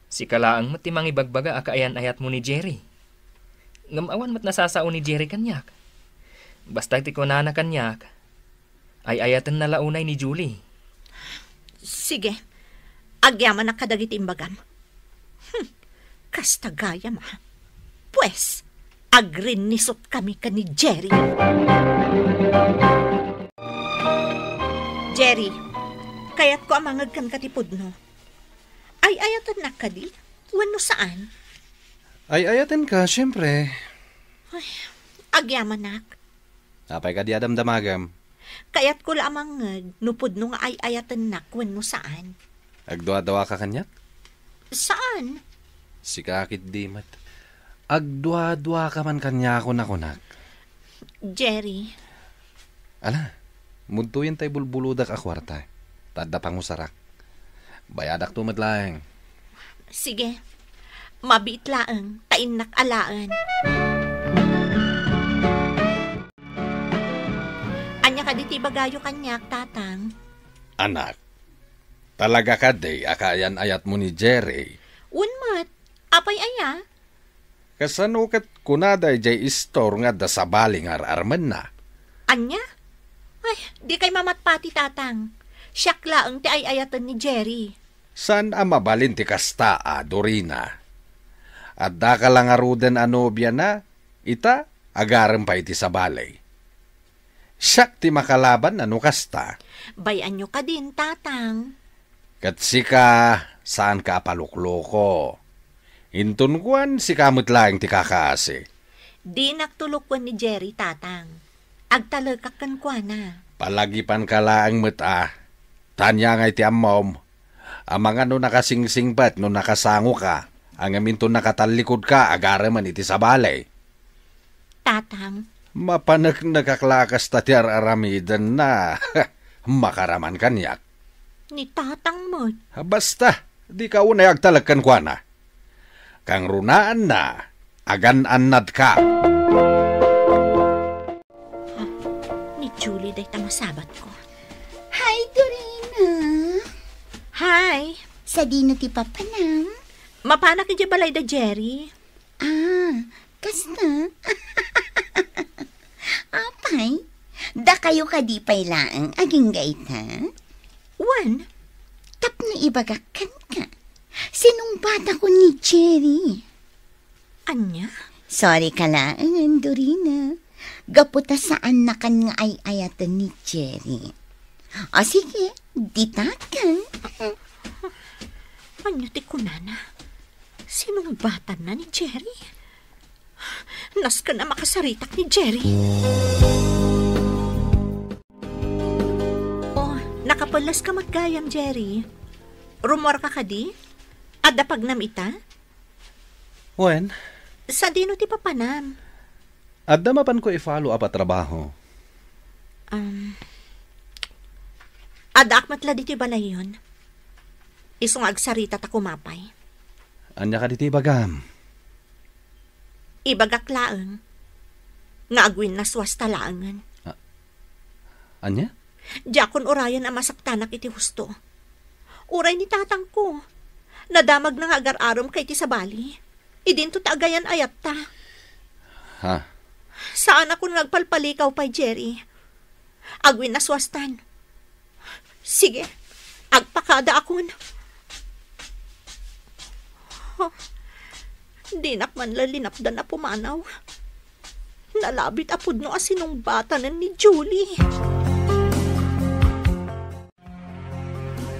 Sika laeng met ti mangibagbaga a kaayan-ayatmo ni Jerry. Ngem awan met nasasao ni Jerry kaniak. Basta ti kunana kaniak, ay-ayatenna la unay ni Julie. Sige. Agyamanak kadagiti imbagam. Hmm. Kasta gayam, a. Pues, agrinnisot kami ken ni Jerry. Jerry, kayatko a mangngeg kenka ti pudno. Ay-ayatennak kadi? Wenno saan? Ay-ayatenka, siempre. Ay, agyamanak. Apay kadi a damdamagam? Kayatko la a mangngeg no pudno nga ay-ayatennak wenno saan. Agduaduaka kaniak? Saan? Sika ketdi met. Agduaduaka man kaniak, kunak. Jerry. Ala, mudtoyen tay bulbulodak a kuarta. Ta adda pangusarak. Bayadakto met laeng. Sige. Mabiit laeng, ta innak alaen. Ania kadi ti ibagayo kaniak, Tatang? Anak, talaga kadi a kaayan-ayatmo ni Jerry? Wen met. Apay aya? Kasano ket kunada idiay istor nga adda sabali nga ar-armenna? Ania? Ay, dikay mamatpati, Tatang. Siak laeng ti ay-ayaten ni Jerry. Saan a mabalin ti kasta a, Dorina? Addaka la ngaruden a nobiana, ita, agarem pay iti sabali. Siak ti makalabanna no kasta. Bay-anyo kadin, Tatang. Ket sika, saanka a palukloko. Inton kuan, sika met laeng ti kakaasi. Dinak tulokuen ni Jerry, Tatang. Agtalekak kenkuana. Palagipanka laeng met a. Ta ania ngay ti ammom? Amangan no nakasingsingpet no nakasangoka, ngem inton nakatallikudka, agaremen iti sabali. Tatang. Mapaneknekak la a kasta ti ar-aramidenna. Makaraman kaniak. Ni Tatang met. Basta, dika unay agtalek kenkuana. Kangrunaanna, agan-annadka. Ah, ni Julie dayta masabatko. Hi, Dorina. Hi. Sadino ti papanam? Mapanak idiay balay da Jerry. Ah, kasta? Apay, dakayo kadi pay laeng agingga ita? Wen. Tapno ibagak kenka, sinungbatakon ni Jerry. Ania? Sorry ka laeng, Dorina. Gapu ta saannakan nga ay-ayaten ni Jerry. O sige, ditakan. Ania ti kunana? Sinungbatanna ni Jerry? Nasken a makasaritak ni Jerry. Oh, nakapelles ka met gayam, Jerry. Rummuarka kadi? Adda pagnam ita? Wen? Sadino ti papanam? Adda mapanko i-follow up a trabaho. Um, addaak met la ditoy balayon. Isu nga agsarita ta kumapay. Ania kadi ti ibagam? Ibagak laeng nga agwinnaswasta laengen. A-, ania? Diakon urayen a masaktanak iti husto. Uray ni tatangko, nadamagna nga agar-arem ka iti sabali. Idinto ta agayan-ayatta. Ha? Saanakon nga agpalpalikaw pay, Jerry. Agwinnaswastan. Sige, agpakadaakon. Huh, dinak man la linapdan a pumanaw. Nalabit a pudno a sinungbatanen ni Julie.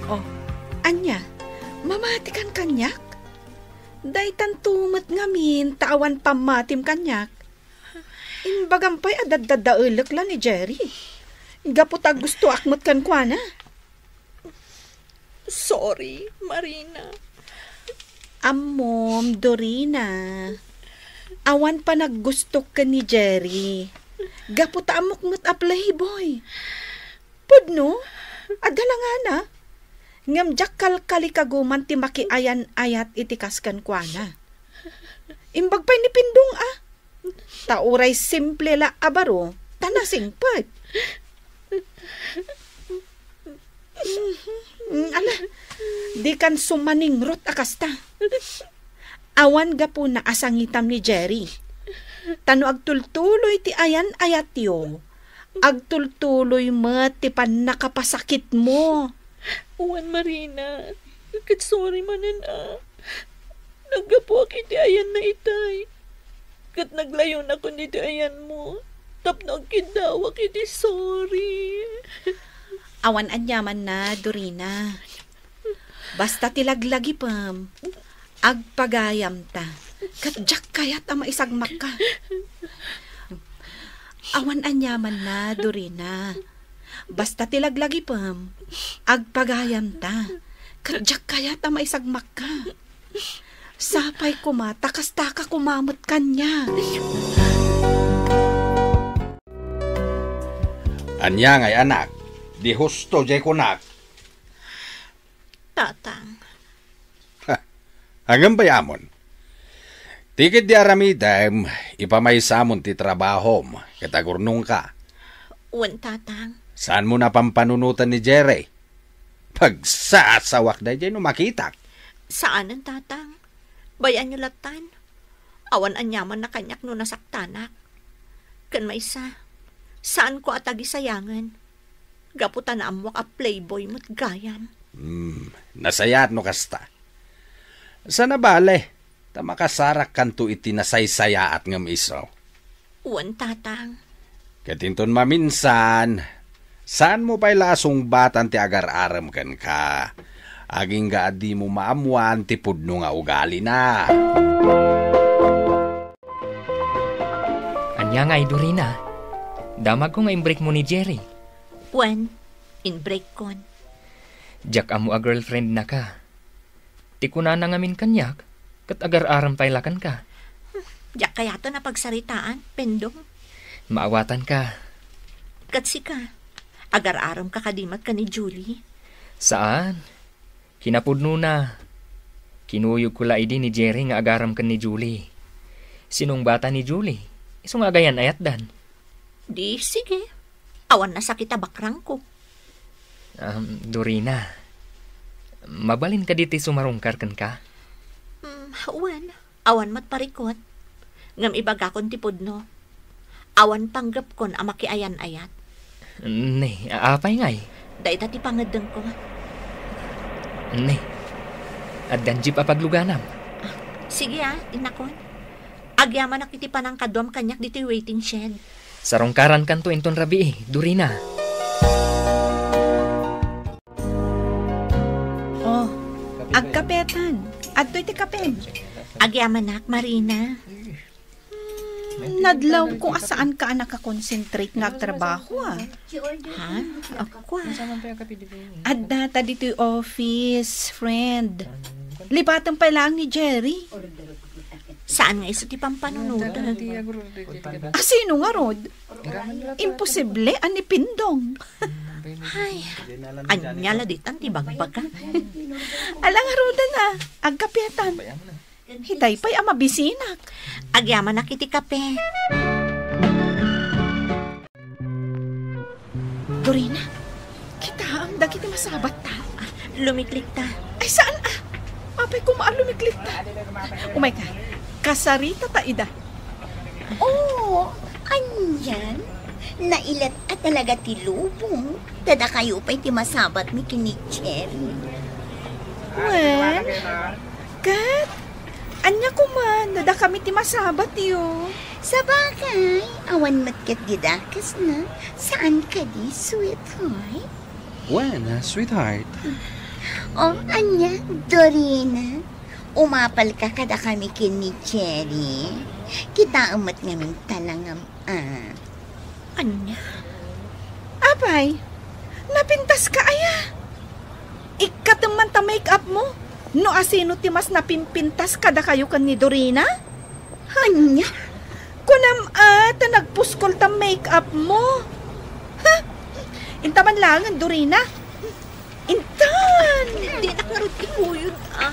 Oh, ania? Mamatikan kaniak? Daytanto met ngamin ta awan pammatim kaniak. Imbagam pay a daddadaelek la ni Jerry. Gapu ta gustoak met kenkuana. Sorry, Marina. Ammom, Dorina. Awan panaggustok ken ni Jerry. Gapu ta ammok met a playboy. Pudno, adda langana. Ngem diak kalkalikaguman ti makiayan-ayat iti kas kenkuana. Imbag pay ni Pindong a. Ta uray simple la a baro, ta nasingpet. Mm, ala, dikan sumaningrot a kasta. Awan gapuna a sangitam ni Jerry. Ta no agtultuloy ti ayan-ayatyo, agtultuloy met ti pannakapasakitmo. Wen, Marina, ket sorry manen a. Naggapuak iti ayanna itay. Ket naglayonakon iti ayanmo tapno agkiddawak iti sorry. Awan aniamanna, Dorina. Basta ti laglagipem, agpagayamta. Ket diak kayat a maisagmakka. Awan aniamanna, Dorina. Basta ti laglagipem, agpagayamta. Ket diak kayat a maisagmakka. Sapay koma ta kastaka koma met kaniak. Ania ngay, anak? Di husto diay kunak. Tatang. Ha, ngem bay-amon. Ti ketdi aramidem, ipamaysam ti trabahom, ket agurnongka. Wen, Tatang. Saanmo a pampanunoten ni Jerry? Pagsasawak daydiay no makitak. Saanen, Tatang. Bay-anyo lattan, awan aniamanna kaniak no nasaktanak. Ken maysa, saanko a tagisayangen. Gapu ta naammoak a playboy met gayam. Hmm, nasayaat no kasta. Saan a bale, ta makasarakkanto iti nasaysayaat ngem isu. Wen, Tatang. Ket inton maminsan, saanmo pay la a sungbatan ti agar-arem kenka. Agingga a dimo maammuan ti pudno nga ugalina. Ania ngay, Dorina? Damagko nga imbreakmo ni Jerry. Wen, imbreakkon. Diak ammo a girlfriendnaka. Ti kunana ngamin kaniak, ket agar-arem pay la kenka. Diak kayaten a pagsaritaan, Pendong. Maawatanka. Ket sika, agar-aremka kadi met ken ni Julie? Saan. Kinapudnona, kinuyogko la idi ni Jerry nga agarem ken ni Julie. Sinungbatan ni Julie, isu nga agayan-ayatdan. Di, sige. Awan nasakit a bakrangko. Um, Dorina, mabalin kadi ti sumarungkar kenka? Mm, wen, awan met parikut. Ngem ibagakon ti pudno. Awan panggepkon a makiayan-ayat. Ne, apay ngay? Dayta ti pangeddengko. Ne, addan jeep a pagluganam? Ah, sige a, innakon. Agyamanak iti panangkaduam kaniak ditoy waiting shed. Sarungkarankanto inton rabii, Dorina. Oh, agkapetan. Adtoy ti kapen. Agyamanak, Marina. Hmm, nadlawko a saanka a nakakonsentrate nga agtrabaho, a. Ha? Ako, a. Adda ta ditoy office, friend. Lipaten pay laeng ni Jerry. Saan nga isu ti pampanunoten? A, sino ngarud? Imposible a ni Pindong. Ay, ania la ditan ti bagbaga? Ala ngaruden a, agkapetan. Itay pay a mabisinak. Agyamanak iti kape. Dorina, kitaem dagiti masabatta. Ah, lumiklikta. Ay, saan a? Apay koma a lumiklikta. Umayka, kasaritata ida. Oh, anian? Nailat a talaga ti lubong. Ta dakayo pay ti masabatmi ken ni Jerry. Wen, ket, ania koma, no dakami ti masabatyo? Sabagay, awan met ket di dakesna. Saan kadi, sweetheart? Wen, ah, sweetheart. Oh, ania, Dorina? Umapalka kadakami ken ni Jerry? Kitaem met ngamin talangam, a. Ania? Apay, napintaska aya? Ikkatem man ta make-up mo? No asino ti mas napimpintas kadakayo ken ni Dorina? Ania? Kunam a, ta nagpuskol ta make-up mo. Ha? Inta man laengen, Dorina. Intan! Dinak ngarud ikuyod, a.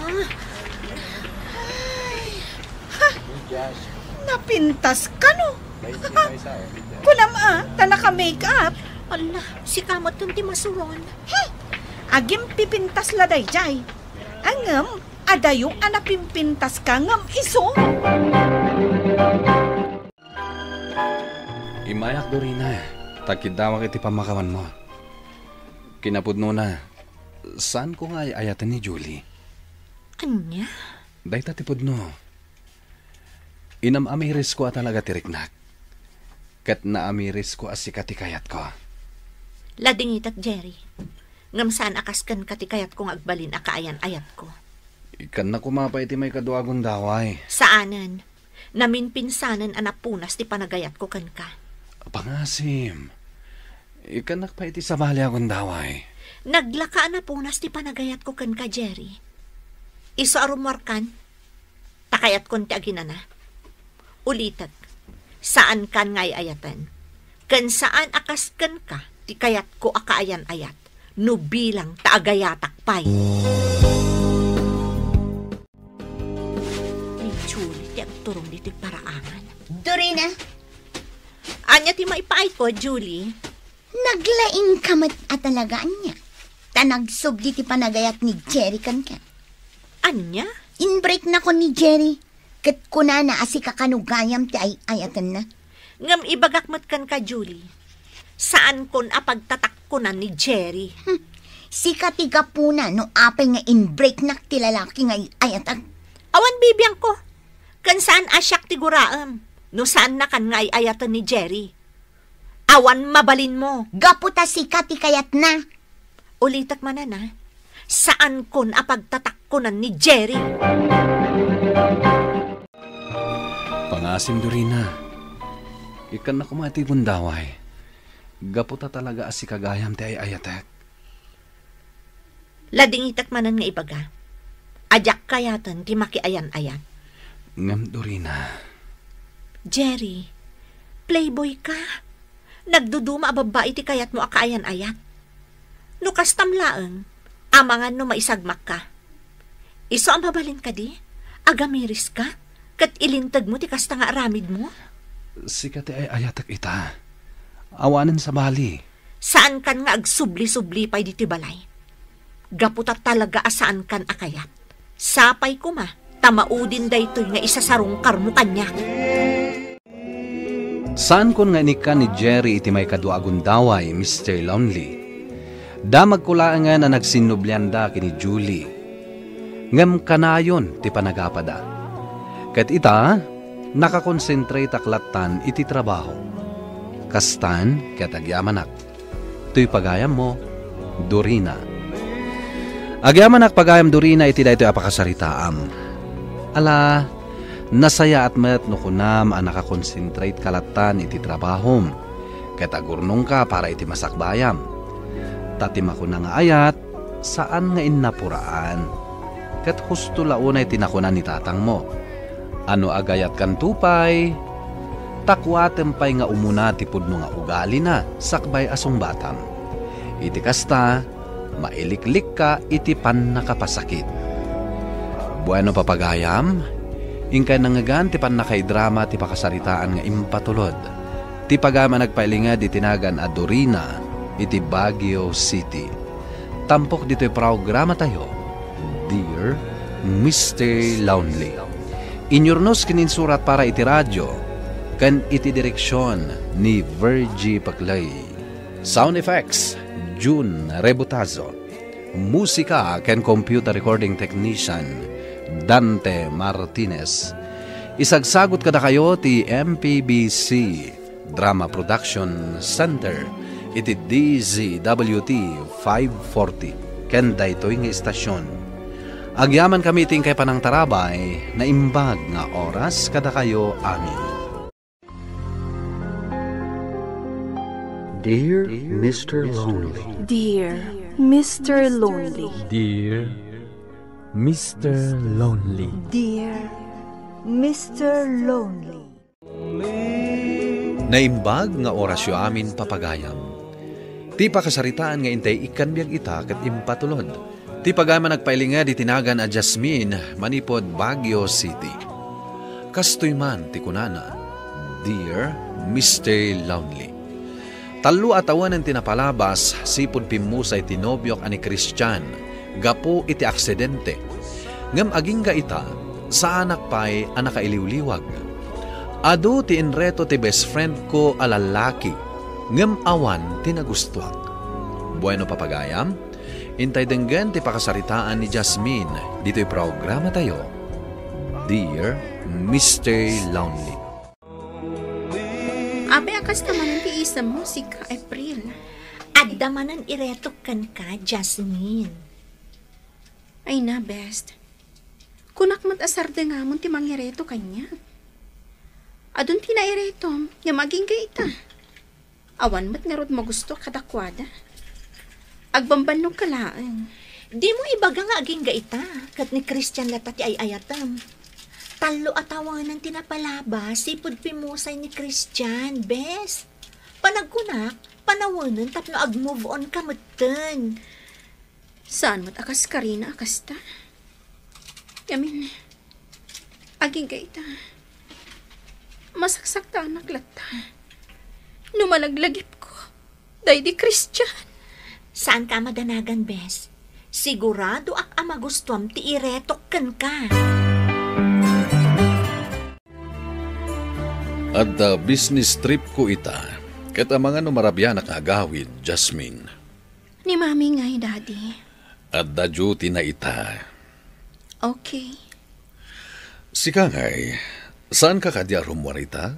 Ay. Ha? Napintaska, no? Kunam a, ta naka-make-up. Ala, sika met ti masuron. Hmm. Agimpipintas la daydiay. Ngem, adayo a napimpintaska ngem isu. Immayak, Dorina, ta kiddawak iti pammakawanmo. Kinapudnona, saanko nga ay-ayaten ni Julie. Ania? Dayta ti pudno. Inam-amirisko a talaga ti riknak. Ket naamirisko a sika ti kayatko. Ladingitek, Jerry. Ngem saan a kas kenka ti kayatko nga agbalin a kaayan-ayatko. Ikkanna koma pay ti maikadua a gundaway. Saanen. Naminpinsanen a napunas ti panagayatko kenka. Pangasim. Ikkannak pay ti sabali a gundaway. Naglaka a napunas ti panagayatko kenka, Jerry. Isu a rummuarkan. Ta kayatkon ti aginana. Ulitek, saankan nga ay-ayaten. Ken saan a kas kenka ti kayatko a kaayan-ayat no bilang ta agayatak pay. Ni Julie ti agturong ditoy paraangan. Dorina! Ania ti maipaayko, Julie? Naglaingka met a talaga, ania? Ta nagsubli ti panagayat ni Jerry kenka. Ania? In-breaknakon ni Jerry, ket kunana a sika kano gayam ti ay-ayatenna. Ngem ibagak met kenka, Julie, saankon a pagtatakkonan ni Jerry. Hmm. Sika ti gapuna no apay nga in-breaknak ti lalaki nga ay-ayatek. Awan bibiangko. Ken saan a siak ti guraem no saannakan nga ay-ayaten ni Jerry. Awan mabalinmo. Gapu ta sika ti kayatna. Ulitek manen, a, saankon a pagtatakkonan ni Jerry. Pangasim, Dorina. Ikkanna koma ti gundaway. Gapu ta talaga a sika gayam ti ay-ayatek. Ladingitek manen nga ibaga a diak kayaten ti makiayan-ayat. Ngem, Dorina. Jerry, playboy ka. Nagduduma a babbai ti kayatmo a kaayan-ayat. No kastam laeng, amangan no maisagmakka. Isu a mabalin kadi, agamiris ka, ket ilintegmo ti kasta nga aramidmo? Sika ti ay-ayatek ita. Awanen sabali. Saankan nga agsubli-subli pay ditoy balay. Gapu ta talaga a saankan a kayat. Sapay koma ta maudin daytoy nga isasarungkarmo kaniak. Saankon nga inikkan ni Jerry iti maikadua a gundaway, Mister Lonely. Damagko laengen a nagsinnublianda ken ni Julie. Ngem kanayon ti panagapada. Ket ita, nakakonsentratak lattan iti trabaho. Kastan ket agyamanak. Toy pagayammo, Dorina. Agyamanak pagayam, Dorina, iti daytoy a pakasaritaam. Ala, nasayaat met no kunam a nakakonsentrate ka lattan iti trabahom, ket agurnongka para iti masakbayam. Ta ti makuna nga ayat, saan nga innapuraan. Ket husto la unay ti nakuna ni tatangmo. A no agayatkanto pay, ta kuatem pay nga umuna ti pudno nga ugalina sakbay a sungbatam. Iti kasta, mailiklikka iti pannakapasakit. Bueno, papagayam, inkay nangngegan ti pannakaidrama ti pakasaritaan nga impatulod. Ti pagayam a nagpailinged iti nagan a Dorina iti Baguio City. Tampok ditoy programatayo, Dear Mister Lonely. Inyurnos ken insurat para iti radio ken iti direksion ni Virgie Paclay. Sound effects, June Rebutazo. Musika ken computer recording technician, Dante Martinez. Isagsagut kadakayo ti M P B C Drama Production Center iti D Z W T five forty ken daytoy nga istasyon. Agyamankami iti inkay panangtarabay, naimbag nga oras kadakayo amin. Dear Mister Lonely. Dear Mister Lonely. Dear Mister Lonely. Dear Mister Lonely. Naimbag nga orasyo amin, papagayam. Ti pakasaritaan nga intay ikkan biag ita ket impatulod. Ti pagayam a nagpailinged iti nagan a Jasmine manipud Baguio City. Kastoy man ti kunana, Dear Mister Lonely. Tallo a tawen ti napalabas sipud pimmusay ti nobiok a ni Christian gapu iti aksidente. Ngem agingga ita, saanak pay a nakailiwliwag. Adu ti inreto ti best friend ko a lallaki, ngem awan ti nagustuak. Bueno, papagayam, intay denggen ti pakasaritaan ni Jasmine ditoy programatayo, Dear Mister Lonely. Apay a kasta manen ti isemmo, sika, April? Adda manen iretok kenka, Jasmine. Ay na, best. Kunak met a sardengamon ti mangireto kaniak. Adun ti nairetom, ngem agingga ita. Awan met ngarud magusto kadakuada. Agbambannogka laeng. Dimo ibaga nga agingga ita, ket ni Christian latta ti ay-ayatem. Tallo a tawenan ti napalabas, sipud pimmusay ni Christian, bes. Panagkunak, panawenen tapno ag-move on ka metten. Saan met a kaskarina a kasta? Amin, agingga ita. Masaksaktanak latta. No malaglagipko, daydi Christian. Saanka a madanagan, bes. Siguradoak a magustuam ti iretok kenka. Adda business trip ko ita, ket amangan no marabianak nga agawid, Jasmine. Ni Mami ngay, Daddy. Adda duty na ita. Okay. Sika ngay, saan ka kadi a rummuar ita?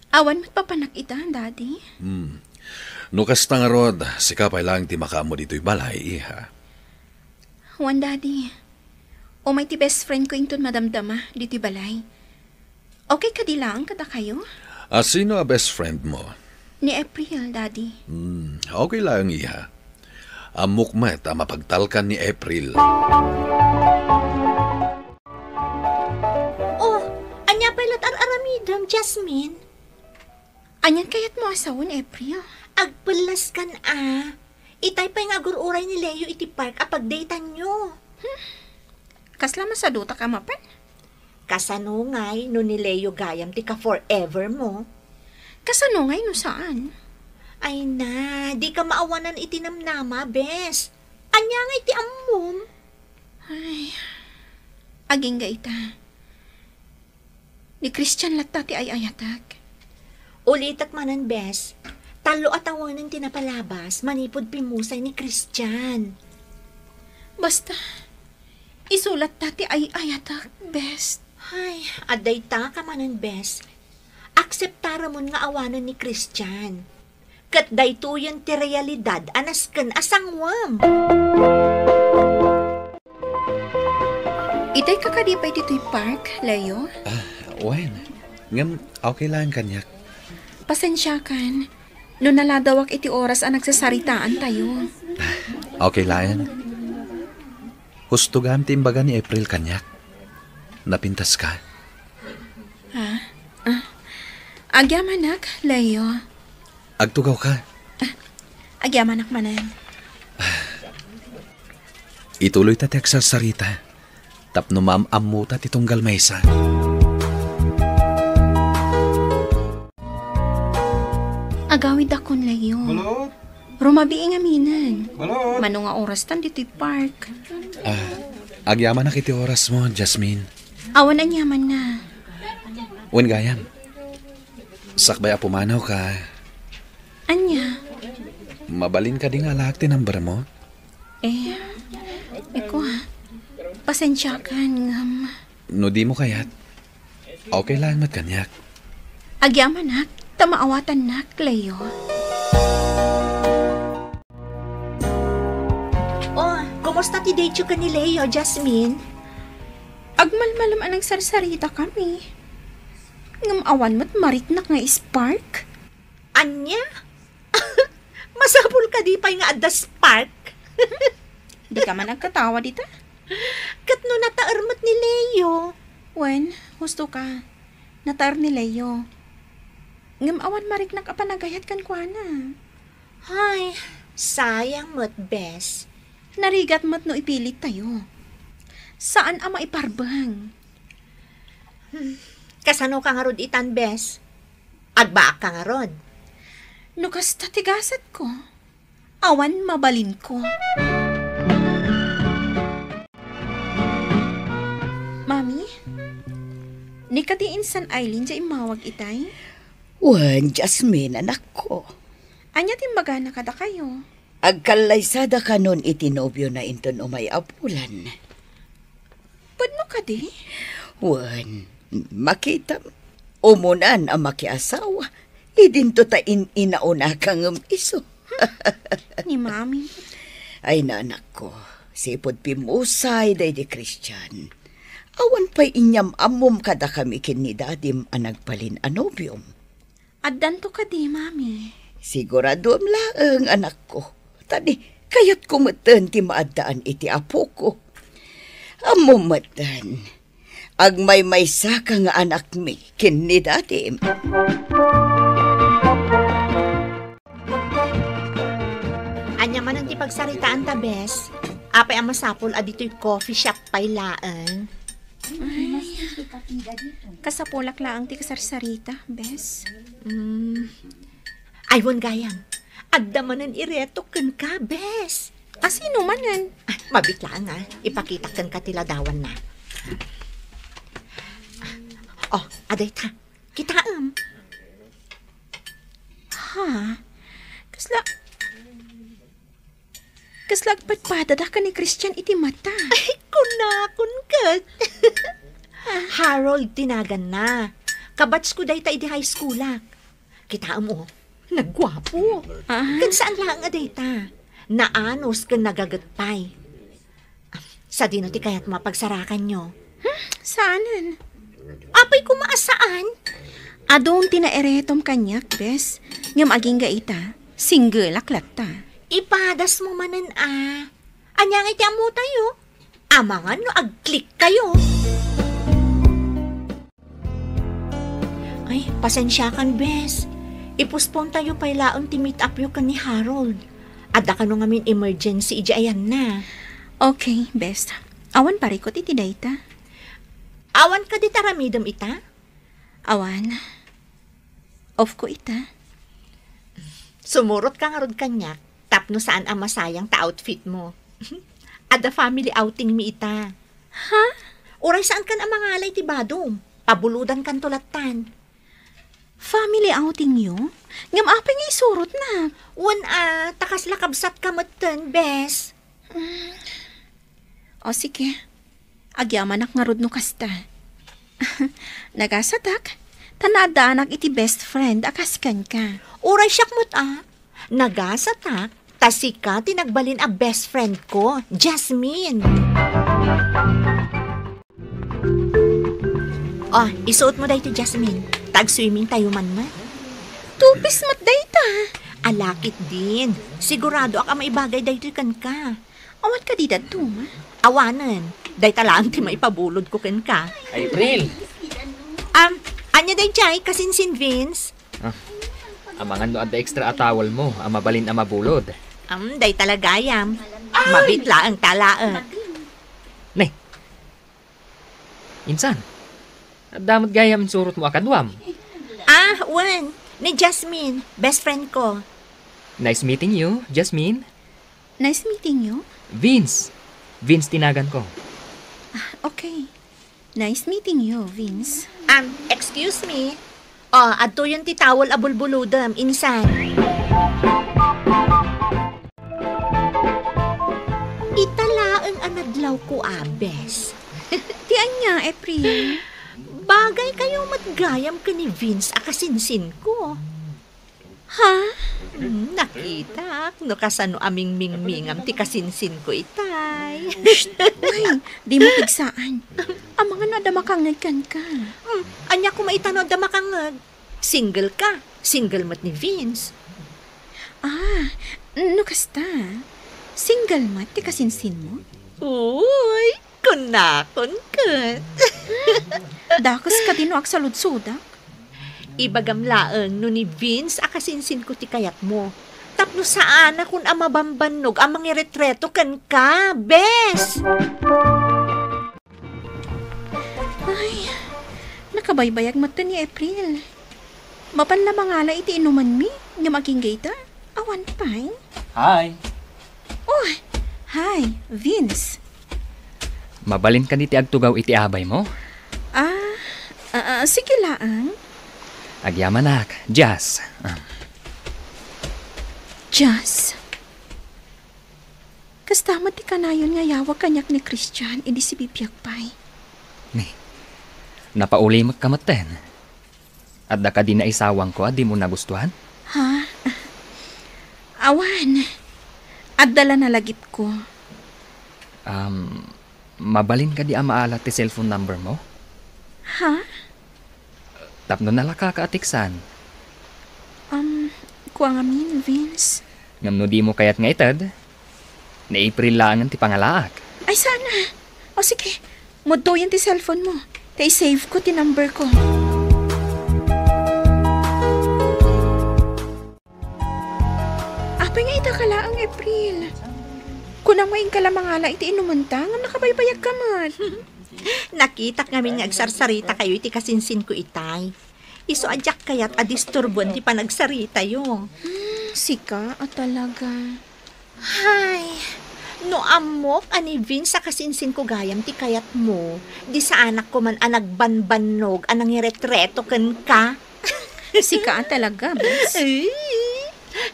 Awan met papanak ita, Daddy. Hmm. No kasta ngarud, sika pay laeng ti makaammo ditoy balay, iha. Wen, Daddy. Umay ti best friend ko inton madamdama ditoy balay. Okay kadi laeng kadakayo? A, sino a best friend mo? Ni April, Daddy. Hmm, okay laeng, iha. Ammok met a mapagtalkan ni April. Oh, ania pay la't ar-aramidem, Jasmine? Anian kayatmo a sawen, April? Agpellaskan a. Itay pay nga agur-uray ni Leo iti park a pagdatanyo. Hmm. Kasla masadutak a mapan? Kasano ngay no ni Leo gayam ti ka-forever mo? Kasano ngay no saan? Ay na, dika maawanan iti namnama, bes. Ania ngay ti ammom? Ay, agingga ita. Ni Christian latta ti ay-ayatek. Ulitek manen, bes. Tallo a tawen ti napalabas manipud pimmusay ni Christian. Basta, isu latta ti ay-ayatek, bes. Ay, adda ita ka manen, bes. Akseptaramon nga awanen ni Christian. Ket daytoyen ti realidad a nasken a sanguem. Itay ka kadi pay ditoy park, Leo? Ah, wen. Ngem, okay laeng kaniak. Pasensiakan, no naladawak iti oras a nagsasaritaantayo. Ah, okay laeng. Husto gayam ti imbaga ni April kaniak. Napintas ka. Ha? Ah. Agyamanak, Leo. Agtugaw ka. Ah, agyamanak manen. Ituloy ta ti agsarsarita. Tapno maam-ammota ti tunggal maysa. Agawid dakon, Leo. Balot? Rumabii ngaminen. Balot? Mano nga oras tan ditoy park? Ah, agyamanak iti oras mo, Jasmine. Awan aniamanna. Wen gayam. Sakbay a pumanaw ka. Ania? Mabalin kadi nga alaak ti number mo? Eh, eko, ah. Pasensiakan, ngem. No di mo kayat, okay lang met kaniak. Agyamanak, ta maawatannak, Leo. Oh, kumusta ti date yo ken ni Leo, Jasmine? Agmalmalem a nagsarsarita kami. Ngem awan met mariknak nga spark. Ania? Masapul kadi pay nga adda spark? Di ka man agkatawa dita? Ket no nataer met ni Leo? Wen, husto ka. Nataer ni Leo. Ngem awan mariknak a panagayat kenkuana. Hay, sayang met, bes. Narigat met no ipilittayo. Saan a maiparbeng. Hmm, kasano ka ngarud itan, bes? Agbaak ka ngarud? No kasta ti gasatko, awan mabalinko. Mami, ni kadi insan Eileen ti immawag itay? Wen, Jasmine, anakko. Ania ti imbagana kadakayo? Agkallaysadakanon iti nobiona inton umay a bulan. Pudno kadi? Wen, makitam, umunan a makiasawa, idinto ta in-inaunaka ngem isu. Ni Mami. Ay, nanakko, sipud pimmusay daydi Christian. Awan pay inyam-ammom kadakami ken ni dadim a nagbalin a nobiom. Addanto kadi, Mami? Siguraduem laeng, anakko. Ta ni, kayatko metten ti maaddaan iti apoko. Ammom metten, agmaymaysaka nga anakmi ken ni dadim. Ania manen ti pagsaritaanta, bes? Apay a masapul a ditoy coffee shop pay laeng? Ay, kasapulak laeng ti kasarsarita, bes. Mm. Ay, wen gayam. Adda manen iretok kenka, bes. A, sino manen? Ah, mabiit laeng, ah. Ipakitak kenka ti ladawanna. Oh, adayta. Kitaem. Ha? Kasla, kasla agpadpadada ken ni Christian iti mata. Ay, kunakon ket. Harold ti naganna. Kabatchko dayta idi high schoolak. Kitaem, oh. Nagguapo. Ah. Ken saan laeng a dayta. Naanus ken nagaget pay. Sadino ti kayatmo a pagsarakanyo? Hmm, saanen? Apay koma a saan? Adun ti nairetom kaniak, bes. Ngem agingga ita, singgelak latta. Ipadasmo manen a. Ania ngay ti ammotayo? Amangan no ag-click kayo. Ay, pasensiakan, bes. I-postpone tayo pay laeng ti meet up yo ken ni Harold. Adda kano ngamin emergency idiay ayanna. Okay, bes. Awan parikut iti dayta. Awan kadi ti aramidem ita? Awan. Off ko ita. Sumurot ka ngarud kaniak tapno saan a masayang ta outfit mo. Adda family outing mi ita. Ha? Uray saan kan a mangala iti badom. Pabulodan kanto lattan. Family outing yo? Ngem apay nga isurotnak? Wen a, ta kasla kabsat ka metten, bes. Mm. O sige, agyamanak ngarud no kasta. Nagasatak, ta naaddaanak iti best friend a kas kenka. Uray siak met a, nagasatak, ta sika ti nagbalin a best friend ko, Jasmine. Oh, isuot mo daytoy, Jasmine. Tag-swimming tayo man met. Two-piece met dayta. Ala ketdin. Siguradoak a maibagay daytoy kenka. Awan kadi dadduma? Awanen. Dayta laeng ti maipabulod ko kenka. April! Um, ania daydiay, kasinsin Vince? Ah, amangan no adda extra a towel mo a mabalin a mabulod. Um, dayta la gayam. Mabiit laeng ta laeng. Ne. Insan? Adda met gayam insurot mo a kaduam? Ah, wen. Ni Jasmine, best friend ko. Nice meeting you, Jasmine. Nice meeting you. Vince. Vince ti nagan ko. Ah, okay. Nice meeting you, Vince. Um, excuse me. Oh, adtoyen ti towel a bulbulodem, insan. Ita laeng a nadlawko, a, bes. Ti ania, April? Bagay kayo met gayam ken ni Vince a kasinsin ko. Ha? Hmm, nakitak no kasano a mingmingmingam ti kasinsin ko itay. Shh! Uy, dimo pigsaan. Amangan no adda makangngeg kenka. Hmm, ania koma ita no adda makangngeg? Single ka. Single met ni Vince. Ah, no kasta, single met ti kasinsin mo? Uy, kunakon ket. Dakes kadi no agsaludsodak? Ibagam laeng no ni Vince a kasinsin ko ti kayat mo. Tapno saanakon a mabambannog a mangiretreto kenka, bes! Ay, nakabaybayag met ni April. Mapan la mangala iti inumanmi, ngem agingga ita, awan pay. Hi. Oh, hi, Vince. Mabalin kadi ti agtugaw iti abay mo? Ah, ah, ah, sige laeng. Agyamanak, Jazz. Ah. Jazz? Kasta met ti kanayon nga ayawag kaniak ni Christian idi sibibiag pay. Ni, napaulimekka metten. Adda kadi naisawangko a dimo nagustuhan? Ha? Awan. Adda la nalagipko. Um, mabalin kadi a maala ti cellphone number mo? Ha? Tapno nalakaka a teksan. Um, kua ngamin, Vince. Ngem no dimo kayat nga ited, ni April laengen ti pangalaak. Ay, sana. O sige, mudtoyen ti cellphone mo. Ta i-save ko ti number ko. Apay nga ita ka laeng, April? Kunam nga inka la mangala iti inumenta, ngem nakabaybayag ka met. Nakitak ngamin nga agsarsarita kayo iti kasinsin ko itay. Isu a diak kayat a disturboen ti panagsaritayo. Hmm, sika a talaga. Hay, No ammok a ni Vince a kasinsinko gayam ti kayatmo, di saanak koman a nagbanbannog a nangiretreto kenka. Sika a talaga, bes. Ay,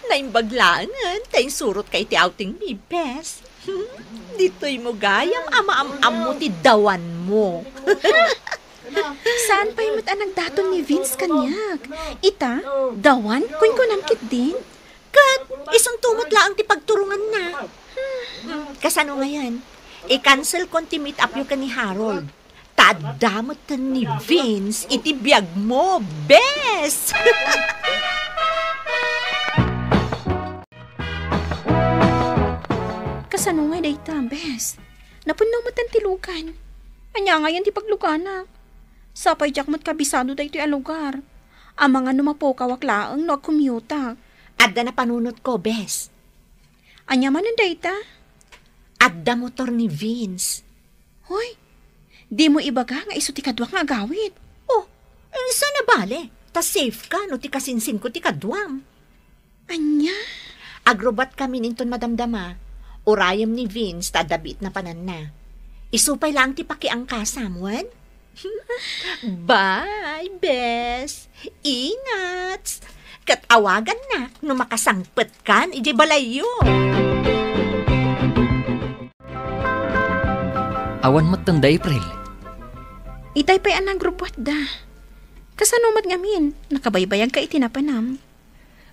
naimbag laengen ta insurotka iti outing mi, bes. Ditoy mo gayam a maam-ammo ti dawanmo. Saan pay met a nagdaton ni Vince kaniak? Ita, dawan, kunkunam ketdin. Ket isunto met laeng ti pagturonganna. Hmm, kasano ngayen? I-cancel kon ti meet up yo ken ni Harold. Ta adda met ni Vince iti biagmo, bes! Kasano ngay dayta, bes? Napunno met ti lugan. Ania ngayen ti pagluganak? Sapay diak met kabisado daytoy a lugar. Amangan no mapukawak laeng no agkumyutak. Adda napanunotko, bes. Ania manen dayta? Adda motor ni Vince. Hoy, dimo ibaga nga isu ti kaduak nga agawid. Oh, saan a bale? Ta safe ka no ti kasinsinko ti kaduam. Ania? Agrubatkami inton madamdama. Urayem ni Vince ta adda biit napananna. Isu pay laeng ti pakiangkasam, wen? Bye, bes. Ingat. Ket awagannak no makasangpetkan idiay balayyo. Awan metten da April. Itay pay a nagrubbuatda. Kasano met ngamin? Nakabaybayagka iti napanam?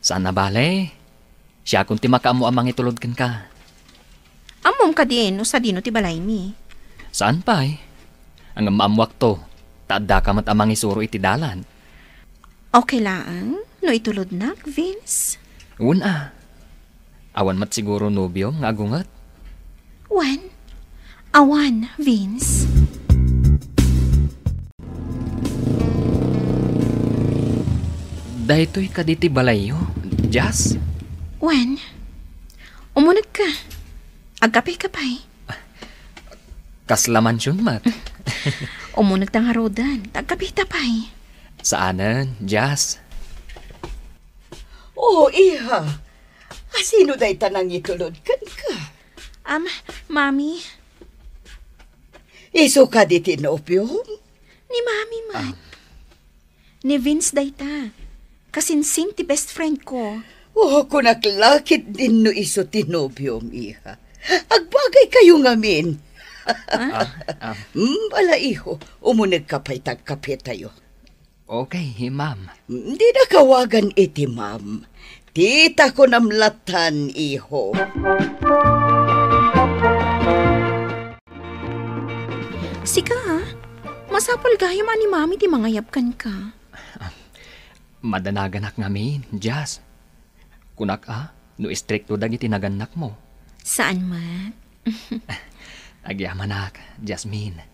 Saan a bale. Siakon ti makaammo a mangitulod kenka. Ammom kadi no sadino ti balaymi? Saan pay? Ngem maammoakto, ta addaka met a mangisuro iti dalan. Okay laeng no itulodnak, Vince? Wen a. Awan met siguro nobiom nga agunget? Wen, awan, Vince. Daytoy kadi ti balayyo, Jazz? Wen, umunegka. Agkapeka pay. Kasla mansion met. Umunegta ngaruden, ta agkapeta pay. Saanen, Jazz. Oh, iha. Asino dayta nangitulod kenka? Am, Mami. Isu kadi ti nobiom? Ni Mami met. Ah. Ni Vince dayta. Kasinsin ti best friend ko. Oh, kunak la ketdin no isu ti nobiom, iha. Agbagaykayo ngamin. Ah? Ah, ah. Hmm, ala, iho, umunegka pay ta agkapetayo. Okay, ma'am. Dina kawagan iti ma'am. Tita ko namlatan, iho. Sika, masapul gayam a ni Mami ti mangayab kenka. Madanaganak ngamin, Jazz. Kunak a, no istrikto dagiti nagannakmo. Saan met? Agyamanak, Jasmine.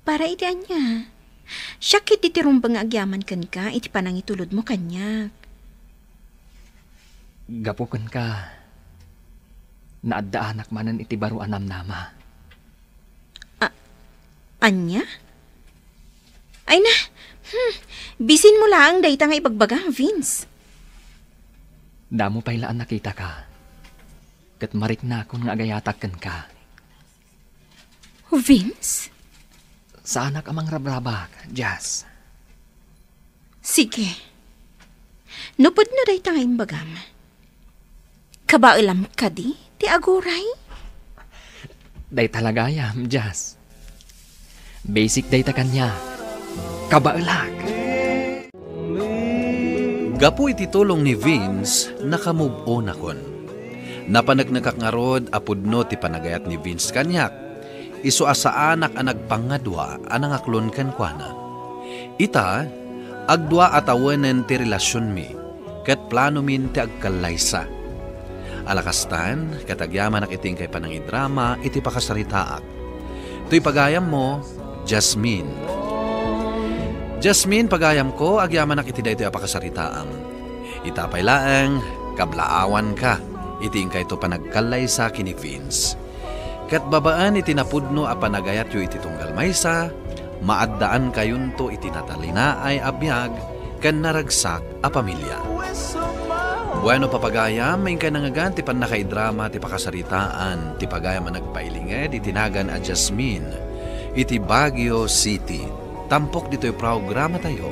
Para iti ania? Siak ketdi ti rumbeng nga agyaman kenka iti panangitulodmo kaniak. Gapu kenka, naaddaanak manen iti baro a namnama. A-, ania? Ay na, hmm, bisinmo laeng dayta nga ibagbaga, Vince. Damo pay la a nakitaka, ket mariknakon nga agayatak kenka. Vince? Saanak a mangrabrabak, Jazz. Sige. No pudno dayta nga imbagam, kabaelam kadi ti aguray? Dayta la gayam, Jazz. Basic dayta kaniak. Kabaelak. Gapu iti tulong ni Vince, naka-move on akon. Napaneknekak ngarud a pudno ti panagayat ni Vince kaniak. Isu a saanak a nagpangadua a nangaklon kenkuana. Ita, agdua a tawenen ti relasionmi, ket planomin ti agkallaysa. Ala kastan, ket agyamanak iti inkay panangidrama iti pakasaritaak. Toy pagayammo, Jasmine. Jasmine, pagayamko, agyamanak iti daytoy a pakasaritaam. Ita pay laeng, kablaawanka iti inkayto panagkallaysa ken ni Vince. Ket babaen iti napudno a panagayatyo iti tunggal maysa, maaddaankayon iti natalinaay a biag ken naragsak a pamilia. Bueno, papagayam, inkay nangngegan ti pannakaidrama ti pakasaritaan ti pagayam a nagpailinged iti nagan a Jasmine iti Baguio City. Tampok ditoy programatayo,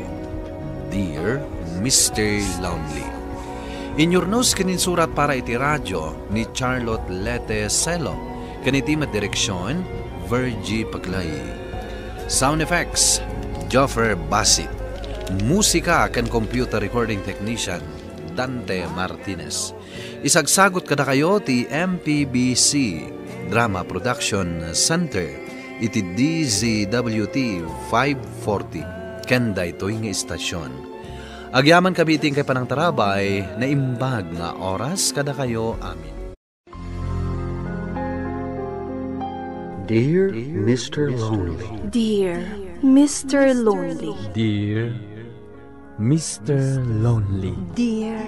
Dear Mister Lonely. Inyurnos ken insurat para iti radio ni Charlotte Lete Celo ken iti met direksion, Virgie Paclay. Sound effects, Joffer Basit. Musika ken computer recording technician, Dante Martinez. Isagsagut kadakayo ti M P B C Drama Production Center iti D Z W T five forty ken daytoy nga istasion. Agyamankami iti inkay panangtarabay, naimbag nga oras kadakayo amin. Dear Mister Lonely. Dear Mister Lonely. Dear Mister Lonely. Dear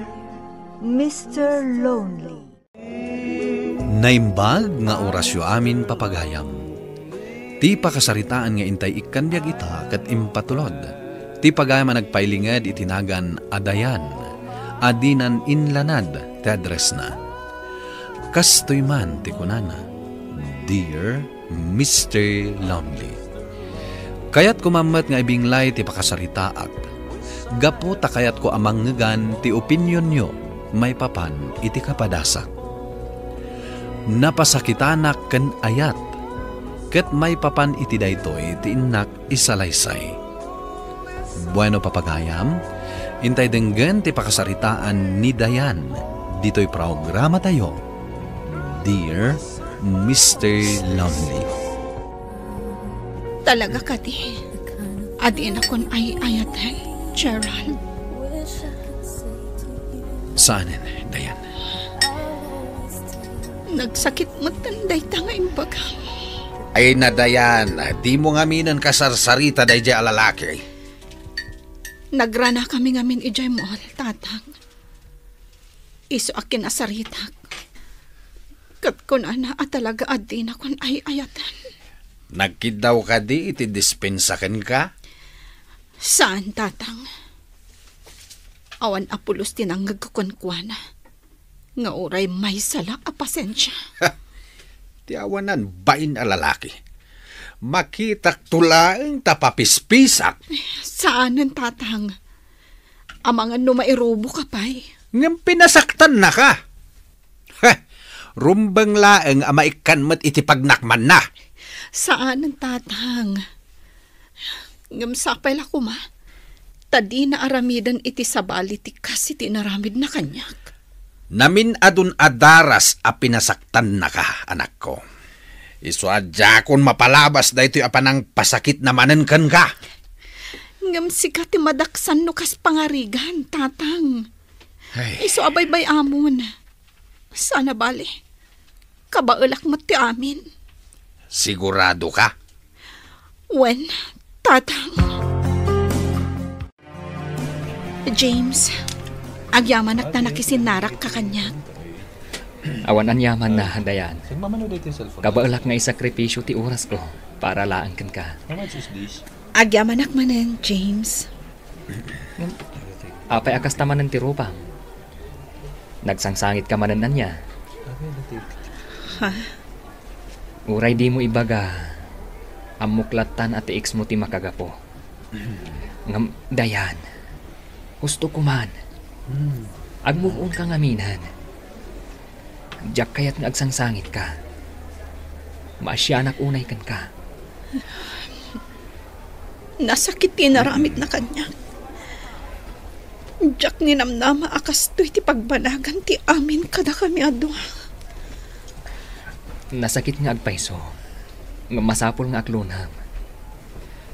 Mister Lonely. Naimbag nga orasyo amin, papagayam. Ti pakasaritaan nga intay ikkan biag ita ket impatulod ti pagayam a nagpailinged iti nagan a Dayan a dinan inlanad ti addressna. Kastoy man ti kunana, Dear Mister Lonely. Kayatko man met nga ibinglay ti pakasaritaak, gapu ta kayatko a mangngegan ti opinionyo maipapan iti kapadasak. Napasakitanak ken ayat, ket maipapan iti daytoy ti innak isalaysay. Bueno, papagayam, intay denggen ti pakasaritaan ni Dayan ditoy programatayo, Dear Mister Lonely. Talaga kadi a dinakon ay-ayaten, Gerald? Saanen, Dayan. Nagsakit metten dayta nga imbagam. Ay na, Dayan, dimo ngaminen kasarsarita daydiay a lalaki. Nagranakami ngamin idiay mall, Tatang. Isu a kinasaritak. Ket kunana a talaga a dinakon ay-ayaten. Nagkiddaw kadi iti dispensa kenka? Saan, Tatang. Awan a pulos ti nangngegko kenkuana nga uray maysa la a pasensia. Ti awanan bain a lalaki. Makitakto laeng ta papispisak. Saanen, Tatang. Amangan no mairuboka pay. Ngem pinasaktannaka. Heh, rumbeng laeng a maikkan met iti pagnakmanna. Saanen, Tatang. Ngem sapay la koma, ta dina aramiden iti sabali ti kas iti inaramidna kaniak. Namin-adun a daras a pinasaktannaka, anakko. Isu a diakon mapalabas daytoy a panangpasakitna manen kenka. Ngem sika ti madaksan no kas pangarigan, Tatang. Ay. Isu a baybay-amon. Saan a bale, kabaelak met ti amin. Sigurado ka? Wen, Tatang. James, agyamanak ta nakisinnarak ka kaniak. Awan aniamanna, Dayan. Kabaelak nga isakripisio ti orasko para laeng kenka. Agyamanak manen, James. Apay a kasta manen ti rupam? Nagsangsangit ka manen ania? Ha? Uray dimo ibaga, ammok lattan a ti ex mo ti makagapu. Ngem, Dayan, husto ko man. Hmm. Ag-move on ka ngaminen. Diak kayat nga agsangsangit ka. Maasianak unay kenka. Nasakit ti inaramidna kaniak. Diak ninamnama a kastoy ti pagbanagan ti amin kadakami a dua. Nasakit nga agpayso, ngem masapul nga aglunam.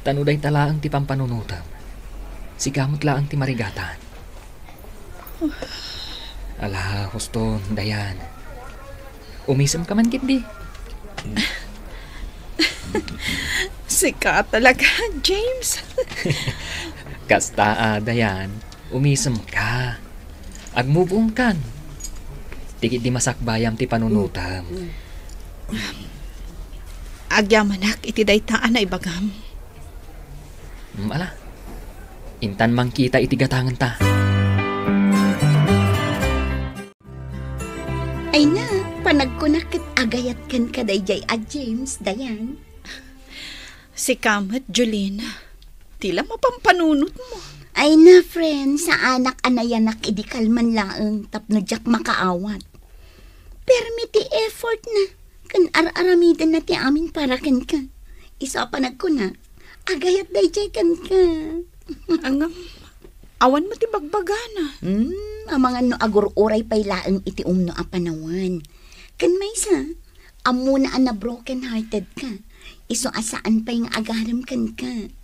Ta no dayta laeng ti pampanunotem, sika met laeng ti marigatan. Ala, huston, Dayan. Umisem ka man ketdi. Sika talaga, James. Kasta a, Dayan. Umisem ka. Ag-move on kan. Ti ketdi masakbayam ti panunutam. Agyamanak iti dayta a naibagam. Mm, ala. Intan mangkita iti gatangenta. Ina, panagkunak ket agayat kenka daydiay a James, Dayan. Sika met, Jolina. Ti la mapampanunotmo. Ay na, friend, saanak a nayanak idi kalman laeng tapno diak makaawat. Permi ti effort na, ken ar-aramidenna ti amin para kenka. Isu a panagkunak, agayat daydiay kenka. Ngem, awan met ti bagbagana. Hmm, amangan no agur-uray pay laeng iti umno a panawen. Ken maysa, ammona a na-broken-hearted ka. Isu a saan pay nga agarem kenka.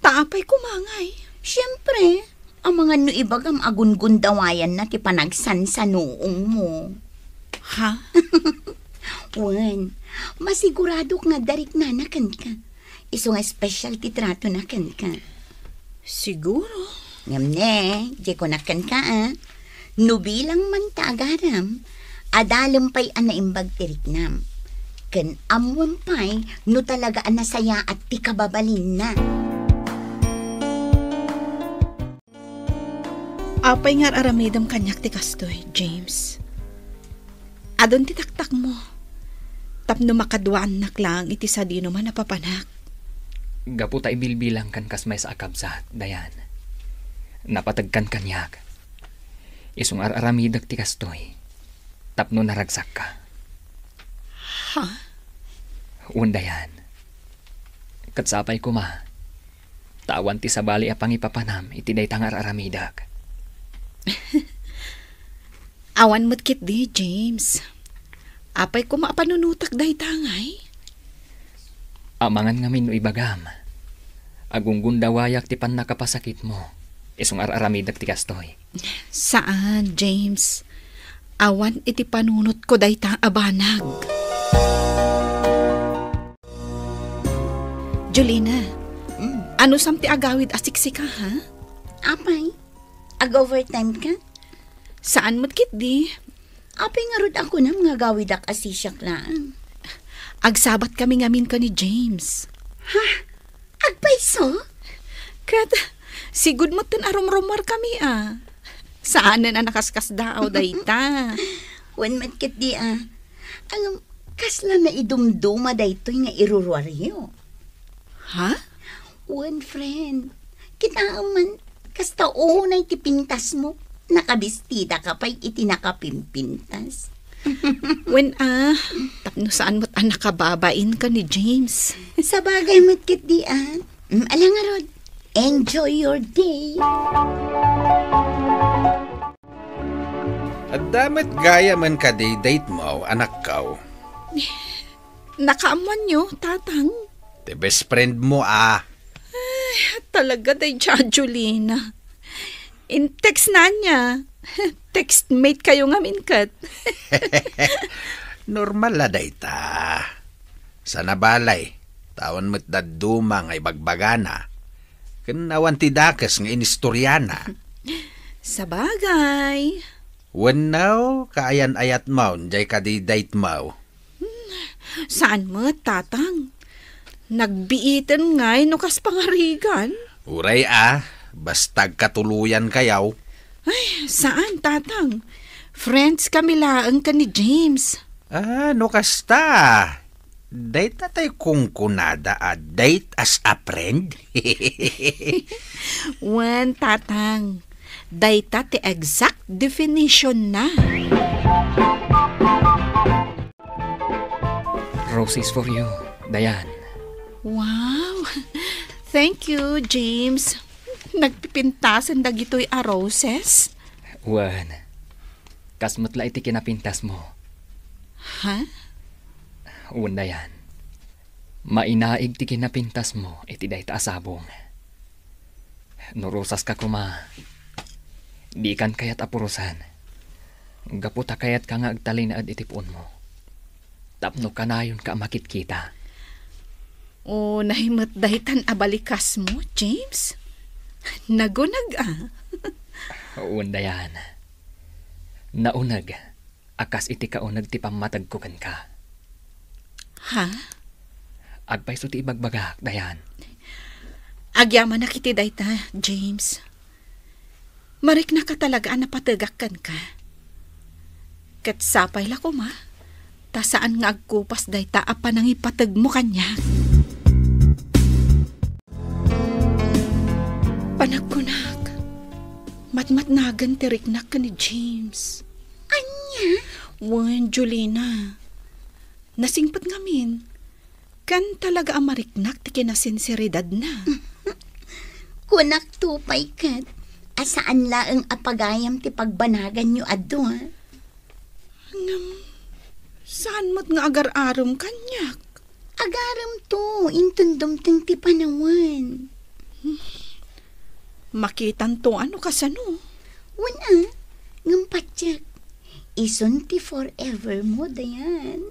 Ta apay koma ngay? Siempre, amangan no ibagam a gungundawayanna ti panagsansanuongmo. Ha? Wen, masiguradok nga dariknana kenka. Isu nga espesyal ti tratona kenka. Siguro. Ngem ne, di kunak kenka, a. No bilang man ta agarem, adalem pay a naimbag ti riknam. Ken ammoem pay no talaga a nasayaat ti kababalinna. Apay nga ar-aramidem kaniak ti kastoy, James? Adun ti taktakmo. Tapno makaduaannak laeng iti sadinoman a papanak. Gapu ta ibilbilangkan kas maysa a kabsat, Dayan. Napategkan kaniak. Isu nga ar-aramidek ti kastoy. Tapno naragsakka. Ha? Wen, Dayan. Ket sapay koma. Ta awan ti sabali a pangipapanam iti dayta nga ar-aramidek. Awan met ketdi, James. Apay koma a panunotak dayta ngay? Amangan ngamin no ibagam. Agunggundawayak ti pannakapasakitmo. Isu nga ar-aramidek ti kastoy. Saan, James. Awan iti panunotko dayta a banag. Jolina, mm, anusam ti agawid a siksika, ha? Apay, ag-overtime ka? Saan met ketdi? Apay ngarud a kunam nga agawidak a sisiak laeng? Agsabat kami ngamin ken ni James. Ha? Agpayso? Ket, sigud met ten a rumrumuar kami, a. Saanen a nakaskasdaaw dayta. Wen met ketdi, a. Ngem, kasla naidumduma daytoy nga iruruaryo. Ha? Wen, friend. Kitaem man, kasta unay ti pintasmo. Nakabistida ka pay iti nakapimpintas. Wen, a, tapno saan met a nakababain ken ni James. Sabagay met ketdi, a. Mm, ala ngarud, enjoy your day. Adda met gayamen kadi date mo, anakko? Nakaammoanyo, Tatang. Ti best friend mo, a. Ay, talaga, day, Jolina. In-text na niya. Textmate kayo ngamin ket. Normal la dayta. Sana balay, ta awan met dadduma nga ibagbagana. Ken awan ti dakes nga inistoriana. Sabagay. Wenno, kaayan-ayatmo, jay kadi date mo. Hmm, saan met, Tatang? Nagbiiten ngay no kas pangarigan? Uray a, basta agkatuloyan kayaw. Ay, saan, Tatang? Friends kami laeng ken ni James. Ah, no kasta, dayta tay kunkunada a date as a friend? Wen, Tatang. Dayta ti exact definition na. Roses for you, Dayan. Wow! Thank you, James. Nagpipintasen dagitoy a roses? Wen, kas met la iti kinapintasmo. Ha? Wen, Dayan. Mainaig ti kinapintasmo iti dayta a sabong. No rosaska koma, dikan kayat a purosen. Gapu ta kayatka nga agtalinaed iti puonmo. Tapno kanayonka a makitkita. Unay met daytan a balikasmo, James? Naguneg a. Wen, Dayan. Nauneg a kas iti kauneg ti pammategko kenka. Ha? Agpayso ti ibagbagak, Dayan. Agyamanak iti dayta, James. Mariknaka talaga a napategak kenka. Ket sapay la koma, ta saan nga agkupas dayta a panangipategmo kaniak. Panagkunak, matmatnagen ti riknak ken ni James. Ania? Wen, Julina. Nasingpet ngamin. Ken talaga a mariknak ti kinasinseridadna. Kunak to pay ket, a saan laeng a pagayam ti pagbanaganyo a dua. Ngem, saan met nga agar-arem kaniak? Agarem to, inton dumteng ti panawen. Makitanto a no kasano. Wen a, ngem patiek. Isun ti forever mo, Dayan.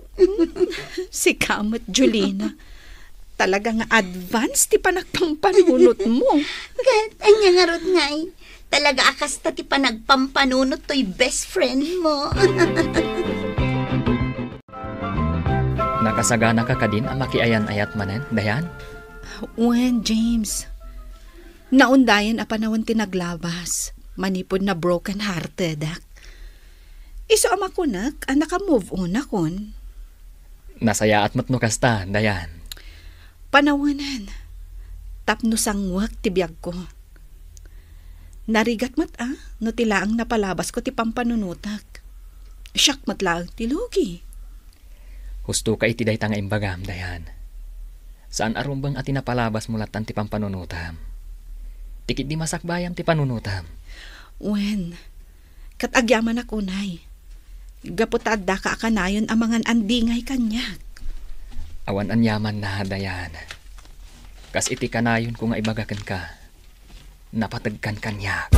Sika met, Julina. Talaga nga advance ti panagpampanunotmo. Ket, ania ngarud ngay? Talaga a kasta ti panagpampanunot toy best friend mo. Nakasaganaka kadin a makiayan-ayat manen, Dayan? Wen, James. Naundayen a panawen ti naglabas, manipud na broken-heartedak. Isu a makunak a naka-move on akon. Nasayaat met no kasta, Dayan. Panawenen, tapno sangwek ti biagko. Narigat met a no ti laeng napalabasko ti pampanunotak. Siak met laeng ti lugi. Husto ka iti dayta nga imbagam, Dayan. Saan a rumbeng a ti napalabasmo lattan ti pampanunotam. Ti ketdi masakbayam ti panunotam. Wen, ket agyamanak unay. Gapu ta addaka a kanayon a mangan-andingay kaniak. Awan aniamanna, Dayan. Kas iti kanayonko nga ibaga kenka, napategkan kaniak.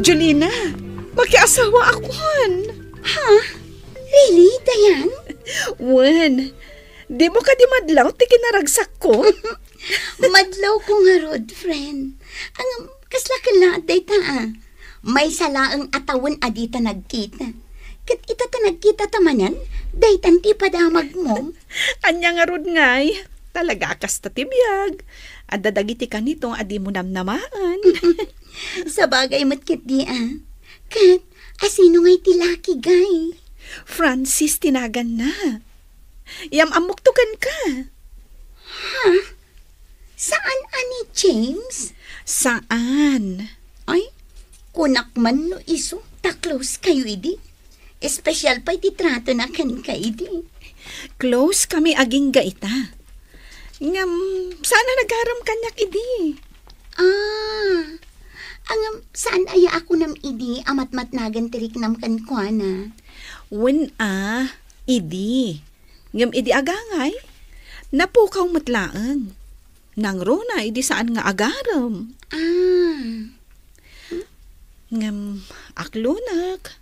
Julina, makiasawaakon. Ha? Really, Dayan? Wen, dimo kadi madlaw ti kinaragsakko? Madlawko ngarud, friend. Ngem, kasla ket la dayta a. Maysa laeng a tawen a dita nagkita. Ket ita ta nagkita ta manen, daytan ti padamagmo. Ania ngarud ngay? Talaga a kasta ti biag. Adda dagiti kanito a dimo namnamaen. Sabagay met ketdi a. Ket, asino ngay ti laki, gay? Francis ti naganna. Yam-ammokto kenka. Ha? Saan a ni James? Saan. Ay, kunak man no isu, ta close kayo idi. Espesyal pay ti tratona kenka idi. Close kami agingga ita. Ngem, saan a nagarem kaniak idi. Ah, ngem saan aya a kunam idi a matmatnagen ti riknam kenkuana? Wen a, idi. Ngem idi agangay, napukaw met laeng. Nangruna idi saan nga agarem. Ah. Ngem aklonek,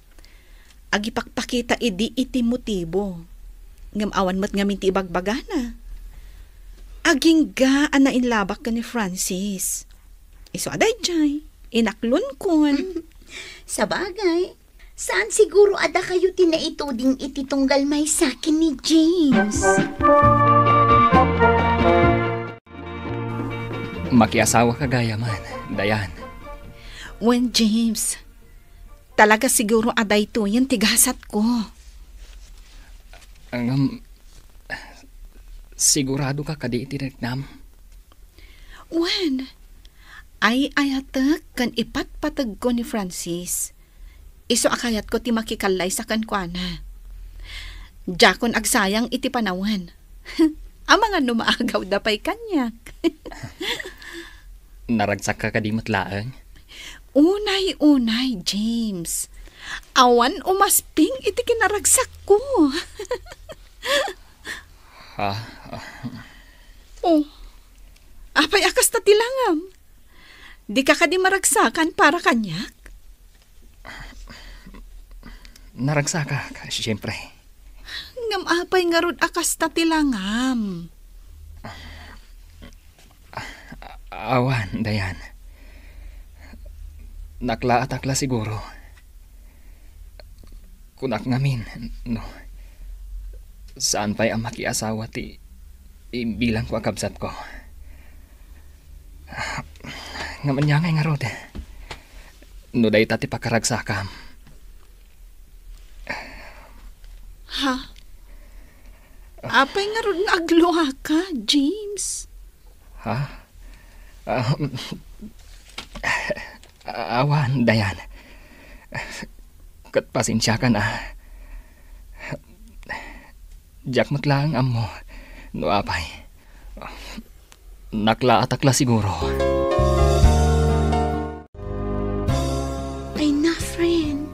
agipakpakita idi iti motibo. Ngem awan met ngamin ti ibagbagana. Agingga a nainlabak ken ni Francis. Isu a daydiay, inaklonkon. Sabagay, saan siguro a dakayo ti naituding iti tunggal maysa ken ni James. Makiasawaka gayamen, Dayan. Wen, James, talaga siguro a daytoyen ti gasatko. Ngem, siguradoka kadi iti riknam? Wen, ay-ayatek ken ipatpategko ni Francis. Isu a kayatko ti makikallaysa kenkuana. Diakon agsayang iti panawen. Amangan no maagawda pay kaniak. Naragsakka kadi met laeng? Unay-unay, James. Awan umasping iti kinaragsakko. Ha? Oh, apay a kasta ti langam? Dika kadi maragsakan para kaniak? Naragsakak, siyempre. Ngem apay ngarud a kasta ti langam? Awan, Dayan. Naklaatak la siguro. Kunak ngamin, no, saan pay a makiasawa ti imbilangko a kabsatko. Ngem ania ngay ngarud? No dayta ti pakaragsakam. Ha? Apay ngarud nga agluaka, James? Ha? Ah, awan, Dayan. Ket pasensiakan, ah. Diak met laeng ammo no apay. Naklaatak la siguro. Ay na, friend.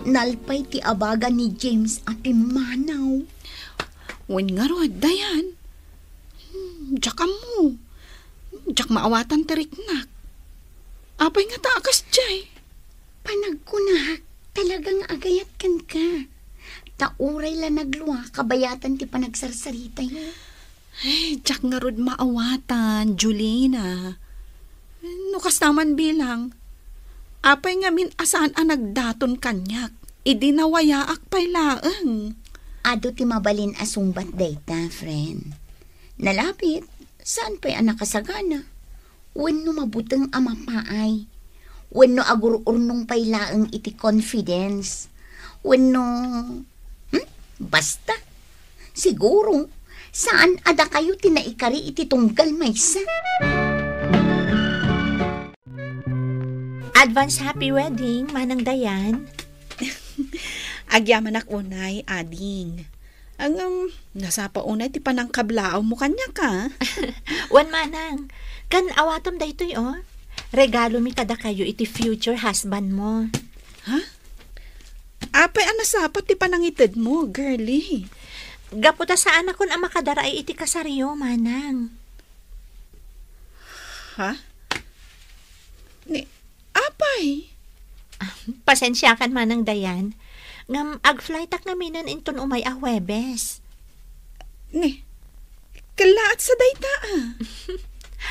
Nalpay ti abaga ni James a pimmanaw. Wen ngarud, Dayan. Hmm, diak ammo. Diak maawatan ti riknak. Apay ngata a kasdiay? Panagkunak, talaga nga agayat kenka. Ta uray la naglua, kabayatan ti panagsarsaritayo. Ay, diak ngarud maawatan, Julina. No kasta man bilang, apay ngamin a saan a nagdaton kaniak, idi nawayaak pay laeng? Adu ti mabalin a sungbat dayta, friend. Nalabit, saan pay a nakasagana? Wenno mabuteng a mapaay? Wenno agur-urnong pay laeng iti confidence? Wenno, hmm? Basta. Siguro, saan a dakayo ti naikari iti tunggal maysa? Advance happy wedding, Manang Dayan. Agyamanak unay, ading. Ngem, nasapa unay ti panangkablaawmo kaniak, a? Wen, Manang. Ken awatem daytoy, o. Regalomi kadakayo iti future husbandmo. Ha? Apay a nasapa ti panangitedmo, girlie? Gapu ta saanakon a makadaraay iti kasaryo, Manang. Ha? Ni, apay? Ah, pasensiakan, Manang Dayan. Ngem agflightak ngaminen inton umay a Huwebes. Ni, kellaat sa dayta, a?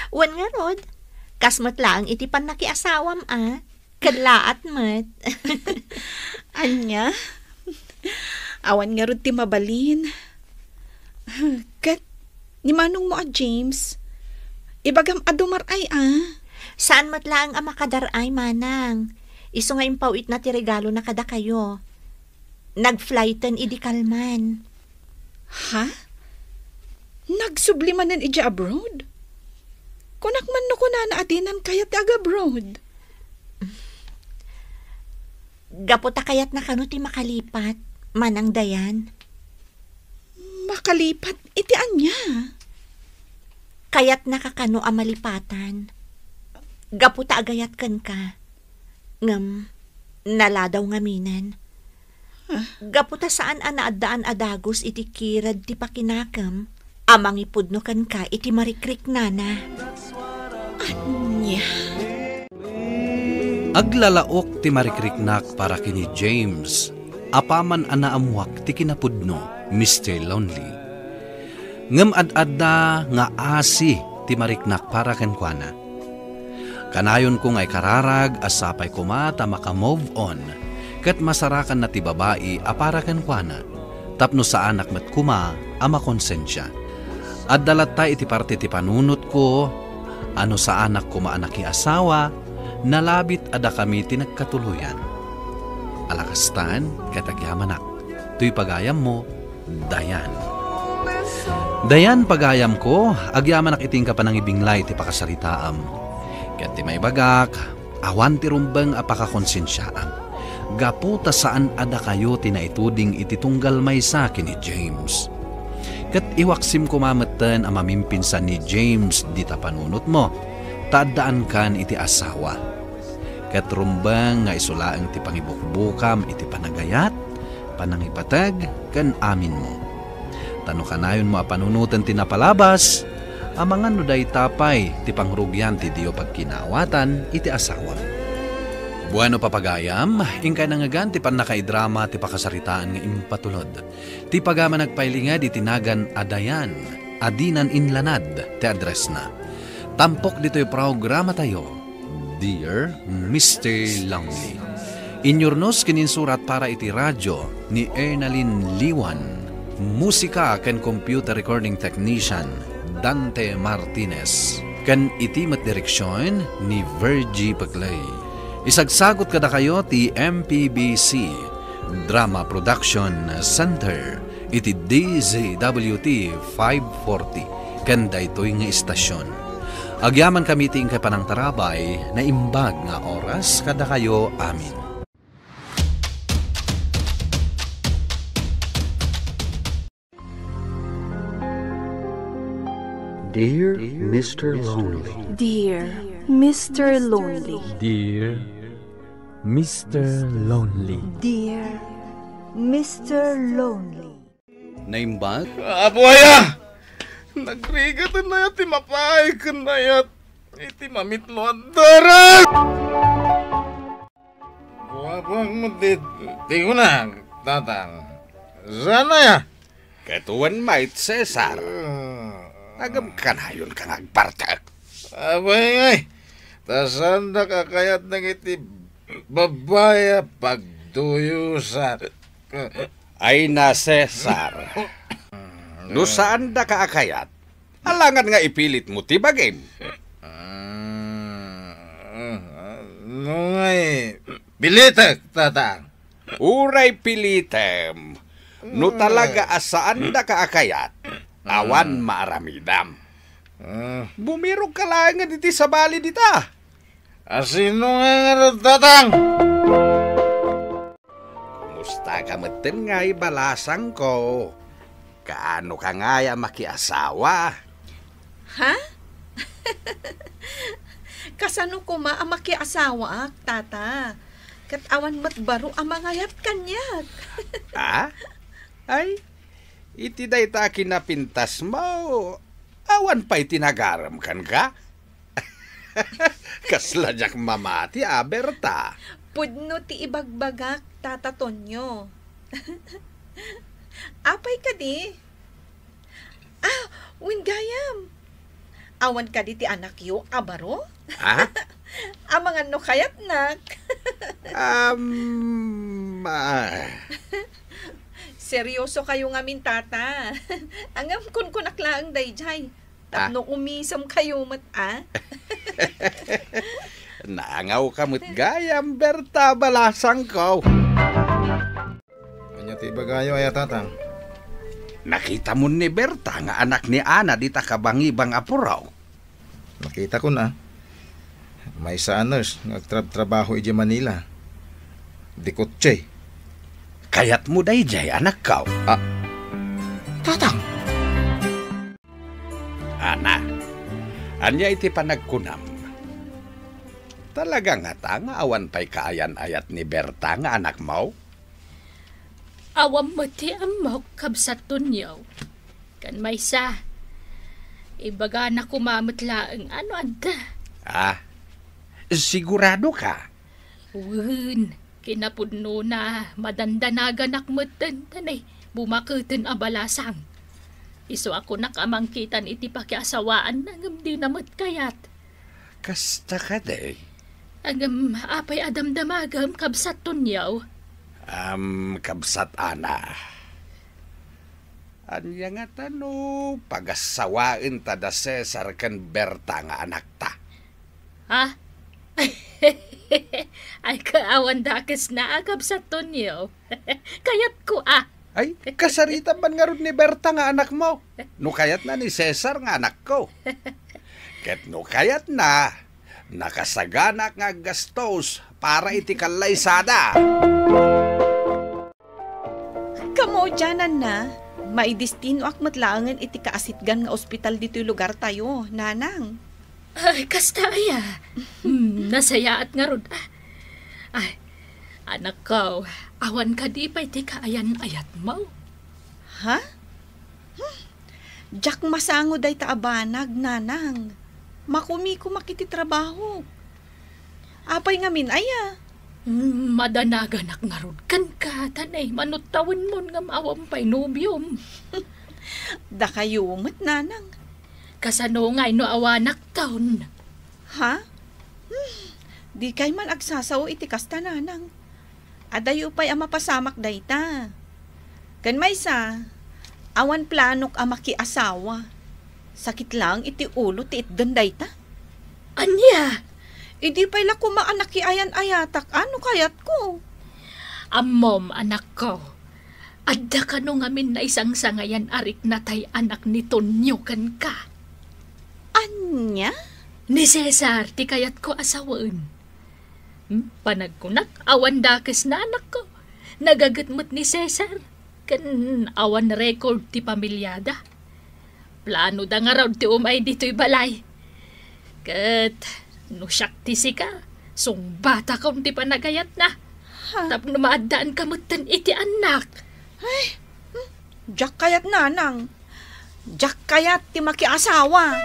Wen ngarud, kas met laeng iti pannakiasawam, a? Kellaat met. Ania? Awan ngarud ti mabalin. Ket ni manongmo a James, ibagam a dumar-ay, a? Saan met laeng a makadar-ay, Manang. Isu nga impaw-itna ti regalona kadakayo. Nag-flighten idi kalman. Ha? Nagsubli manen idiay abroad? Kunak man no kunana a dinan kayat ti ag-abroad. Gapu ta kayatna kano ti makalipat, Manang Dayan. Makalipat iti ania? Kayatnaka kano a malipatan. Gapu ta agayat kenka. Ngem, naladaw ngaminen. Ah. Gapu ta saan a naaddaan a dagus iti kired ti pakinakem a mangipudno kenka iti marikriknana. Ania? Aglalaok ti marikriknak para ken ni James, apaman a naammoak ti kinapudno, Mister Lonely. Ngem ad-adda nga asi ti mariknak para kenkuana. Kanayonko nga ikararag a sapay koma ta maka-move on ket masarakanna ti babai a para kenkuana, tapno saanak met koma a makonsensia. Adda latta iti parte ti panunotko a no saanak koma a nakiasawa, nalabit a dakami ti nagkatuloyan. Ala kastan, ket agyamanak. Toy pagayammo, Dayan. Dayan, pagayamko, agyamanak iti inka panangibinglay ti pakasaritaam. Ket ti maibagak, awan ti rumbeng a pakakonsensiaam. Gapu ta saan a dakayo ti naituding iti tunggal maysa ken ni James. Ket iwaksim koma metten a mamimpinsan ni James dita panunotmo, ta addaankan iti asawa. Ket rumbeng nga isu laeng ti pangibukbukam iti panagayat, panangipateg, ken aminmo. Ta no kanayonmo a panunoten ti napalabas, amangan no dayta pay ti pangrugian ti diyo pagkinaawatan iti asawam. Bueno, papagayam, inkay nangngegan ti pannakaidrama ti pakasaritaan nga impatulod. Ti pagayam a nagpailinged iti nagan a Dayan. a dinan inlanad ti addressna. Tampok ditoy programatayo, Dear Mister Lonely. Inyurnos ken insurat para iti radio ni Ernalyn Liwan. Musika ken computer recording technician, Dante Martinez. Ken iti met direksion ni Virgie Peclay. Isagsagut kadakayo ti M P B C Drama Production Center iti D Z W T five forty ken daytoy nga istasion. Agyamankami ti inkay panangtarabay, naimbag nga oras kadakayo amin. Dear Mister Lonely. Dear Mister Lonely. Dear Mister Lonely. Dear Mister Lonely. Naimbag? Apo aya! Nagrigat aya ti mapay ken aya iti mamitno a darag! Buabuak met ti, ti kunam, Tatang. Saan aya? Ket wen met, Cesar. Ah. Ngem kanayon ka nga agbartek. Apay ngay, ta saandak a kayat dagiti babbai a pagduyosan. Ay na, Cesar. No saandaka a kayat, alangan nga ipilitmo ti bagim. Ah, no ngay, pilitek, Tatang. Uray pilitem, no talaga a saandaka a kayat, awan maaramidam. Ah. Bumirogka laengen iti sabali dita. A sino nga ngarud, Tatang? Kumusta ka metten ngay, balasangko? Kaano ka ngay a makiasawa? Ha? Kasano koma a makiasawaak, Tata? Ket awan met baro a mangayat kaniak. Ha? Ay, iti dayta a kinapintasmo, awan pay ti nagarem kenka? Kasla diak mamati a, Berta. Pudno ti ibagbagak, Tata Tonyo. Apay kadi? Ah, wen gayam. Awan kadi ti anakyo a baro? Ah? Amangan no kayatnak. Um, ah. Seryoso kayo ngamin, Tata. Ngem kunkunak laeng daydiay. Tapno umisem kayo met, a? Naangaw ka met gayam, Berta, balasangko. Ania ti ibagayo aya, Tatang? Nakitamon ni Berta nga anak ni Ana dita kabangibang a puraw. Nakitakon a. Maysa a nurse nga agtrabtrabaho idiay Manila. Dikotse. Kayatmo daydiay, anakko? Ah, Tatang! Ana, ania iti panagkunam? Talaga ngata nga awan pay kaayan-ayat ni Berta nga anakmo? Awan met ti ammok, Kabsat Tonyo. Ken maysa, ibagana koma met laeng a no adda. Ah, sigurado ka? Wen, kinapudnona, madandanaganak metten, ta nay, bumaketen a balasang. Isu a kunak a mangkitan iti pakiasawaanna, ngem dina met kayat. Kasta kadi? Ngem apay a damdamagem, Kabsat Tonyo? Am, Kabsat Ana. Ania ngata no pagassawaenta da Cesar ken Berta nga anakta? Ha? Ay, kaawan dakesna a, Kabsat Tonyo. Kayatko a. Ay, kasaritam man ngarud ni Berta nga anakmo. No kayatna ni Cesar nga anakko. Ket no kayatna, nakasaganak nga aggastos para iti kallaysada. Kamaudiananna, maidistinoak met laengen iti kaasitgan nga ospital ditoy lugartayo, Nanang. Ay, kasta aya. Hmm, nasayaat ngarud. Ah. Ay, anakko, awan kadi pay ti kaayan-ayatmo? Ha? Hmm. Diak masango dayta a banag, Nanang. Makumikomak iti trabaho. Apay ngamin aya? Mm, madanaganak ngarud kenka, ta nay, manuttawenmon ngem awan pay nobiom. Dakayo met, nanang. Kasano ngay no awanakton? Ha? Hmm, dikay man agsasao iti kasta, nanang. Adayo pay a mapasamak dayta. Ken maysa, awan planok a makiasawa. Sakit laeng iti ulo ti itden dayta. Ania? Idi pay la koma a nakiayan-ayatak, ano kayatko? Ammom, anakko, adda kano ngamin naisangsangayan a rikna tay anak ni Tonyo kenka. Ania? Ni Cesar ti kayatko a sawen. Hmm, panagkunak, awan dakesna, anakko. Nagaget met ni Cesar. Ken awan record ti pamiliada. Planoda ngarud ti umay ditoy balay. Ket no siak ti sika, sungbatakon ti panagayatna. Ha? Tapno maaddaanka metten iti annak. Ay, hmm, diak kayat, nanang. Diak kayat ti makiasawa.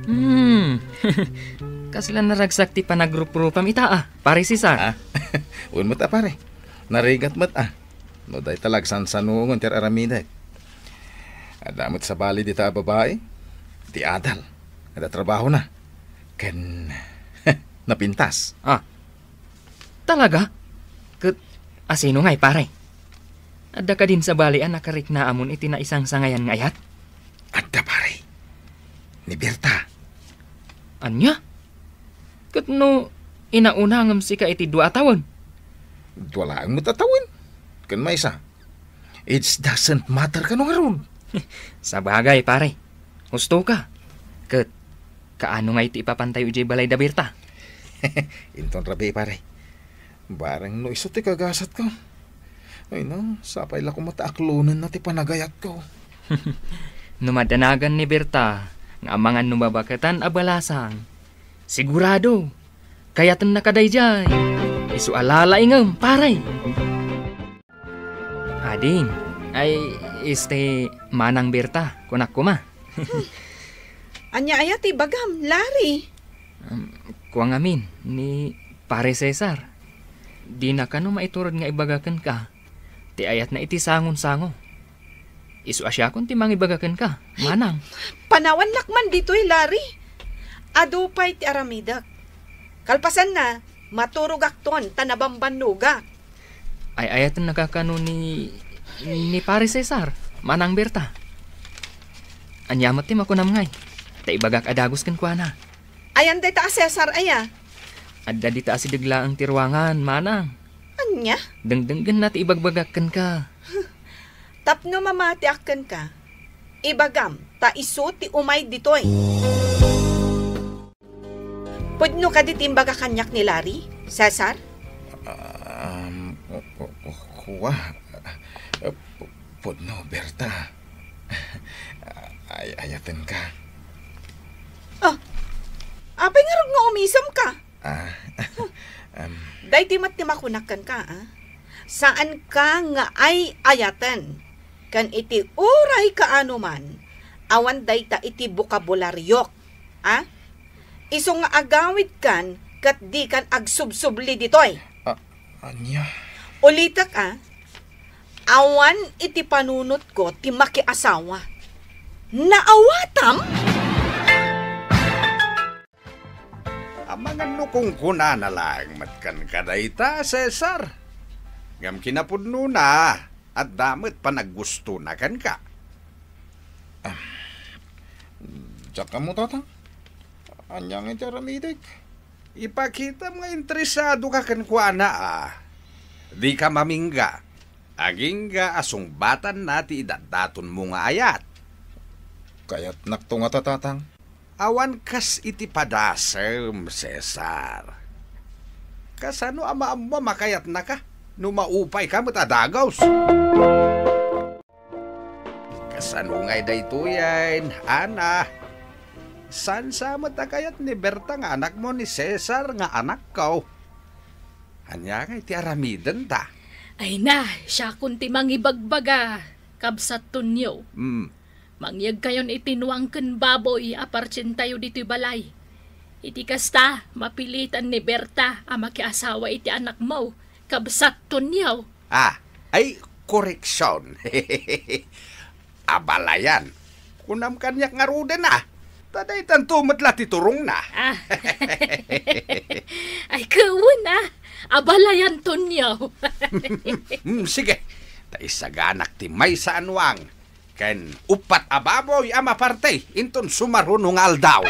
Hmm. Kasla naragsak ti panagruprupam ita, a, Pare Cesar. Ah, wen met a, pare. Narigat met a. No dayta la agsansanongen ti ar-aramidek. Adda met sabali dita a babai, ti adal, adda trabahona. Ken napintas. Ah. Talaga? Ket asino ngay, pare? Adda kadin sabali a nakariknaamon iti naisangsangayan nga ayat? Adda, pare. Ni Berta. Ania? Ket no inauna ngem sika iti dua a tawen? Dua laeng met a tawen. Ken maysa, it doesn't matter kano ngarud. Sabagay, pare. Hustoka. Ket kaano ngay ti ipapantayo idiay balay da Berta? Inton rabii, pare. Bareng no isu ti kagasatko. Ay na, sapay la koma ta aklonenna ti panagayatko. No madanagan ni Berta nga amangan no mabaketan a balasang, sigurado, kayatennaka daydiay. Isu a lalaingem, pare. Ading, ay, este, Manang Berta, kunak koma. Ania aya ti ibagam, Larry? Um, kua ngamin, ni Pare Cesar. Dina kano maiturod nga ibaga kenka ti ayatna iti sangon-sango. Isu a siakon ti mangibaga kenka, manang. Panawannak man ditoy, Larry. Adu pay ti aramidek. Kalpasanna, maturogakton ta nabambannogak. Ay-ayatennaka kano ni, ni Pare Cesar, Manang Berta? Ania met ti makunam ngay? Ta ibagak a dagus kenkuana. Ayan dayta a Cesar aya? Adda dita asideg laeng ti ruangan, manang. Ania? Dengdenggenna ti ibagbagak kenka. Tapno mamatiak kenka, ibagam ta isu ti umay ditoy. Pudno kadi ti imbaga kaniak ni Larry, Cesar? Um, ku-, ku-, ku-, kua. Pu-, pudno, Berta. Ay-ayatenka. Oh, apay ngarud nga umisemka? Ah, um, Daytoy met ti makunak kenka, ah. Saanka nga ay-ayaten, ken iti uray kaano man, awan dayta iti bokabulariok, ah. Isu nga agawidkan ket dikan agsubsubli ditoy. Ah, ania? Ulitek, ah. Awan iti panunotko ti makiasawa. Naawatam? Amangan no kunkunana laeng met kenka dayta, Cesar. Ngem kinapudnona, adda met panaggustona kenka. Ah, diak ammo, Tatang. Ania ngay ti aramidek? Ipakitam nga interesadoka kenkuana a dika mamingga. Agingga a sungbatanna ti idatdatonmo nga ayat. Kayatnakto ngata, Tatang. Awan kas iti padasem, Cesar. Kasano a maammo a makayatnaka no maupayka met a dagus? Kasano ngay daytoyen, Ana? Saan sa met a kayat ni Berta nga anakmo ni Cesar nga anakko? Ania ngay ti aramidenta? Ay na, siakon ti mangibagbaga, kabsat Tonyo. Hmm. Mangyegkayon iti nuang ken baboy a parsientayo ditoy balay. Iti kasta, mapilitan ni Berta a makiasawa iti anakmo, kabsat Tonyo. Ah, ay, koreksion. Abalayan. Kunam kaniak ngaruden a. Ta daytanto met la ti turongna. Ah. Ay, kawen a. Abalayan, Tonyo. Hmm, sige. Ta isaganak ti maysa a nuang ken uppat a baboy a maparti inton sumaruno nga aldaw.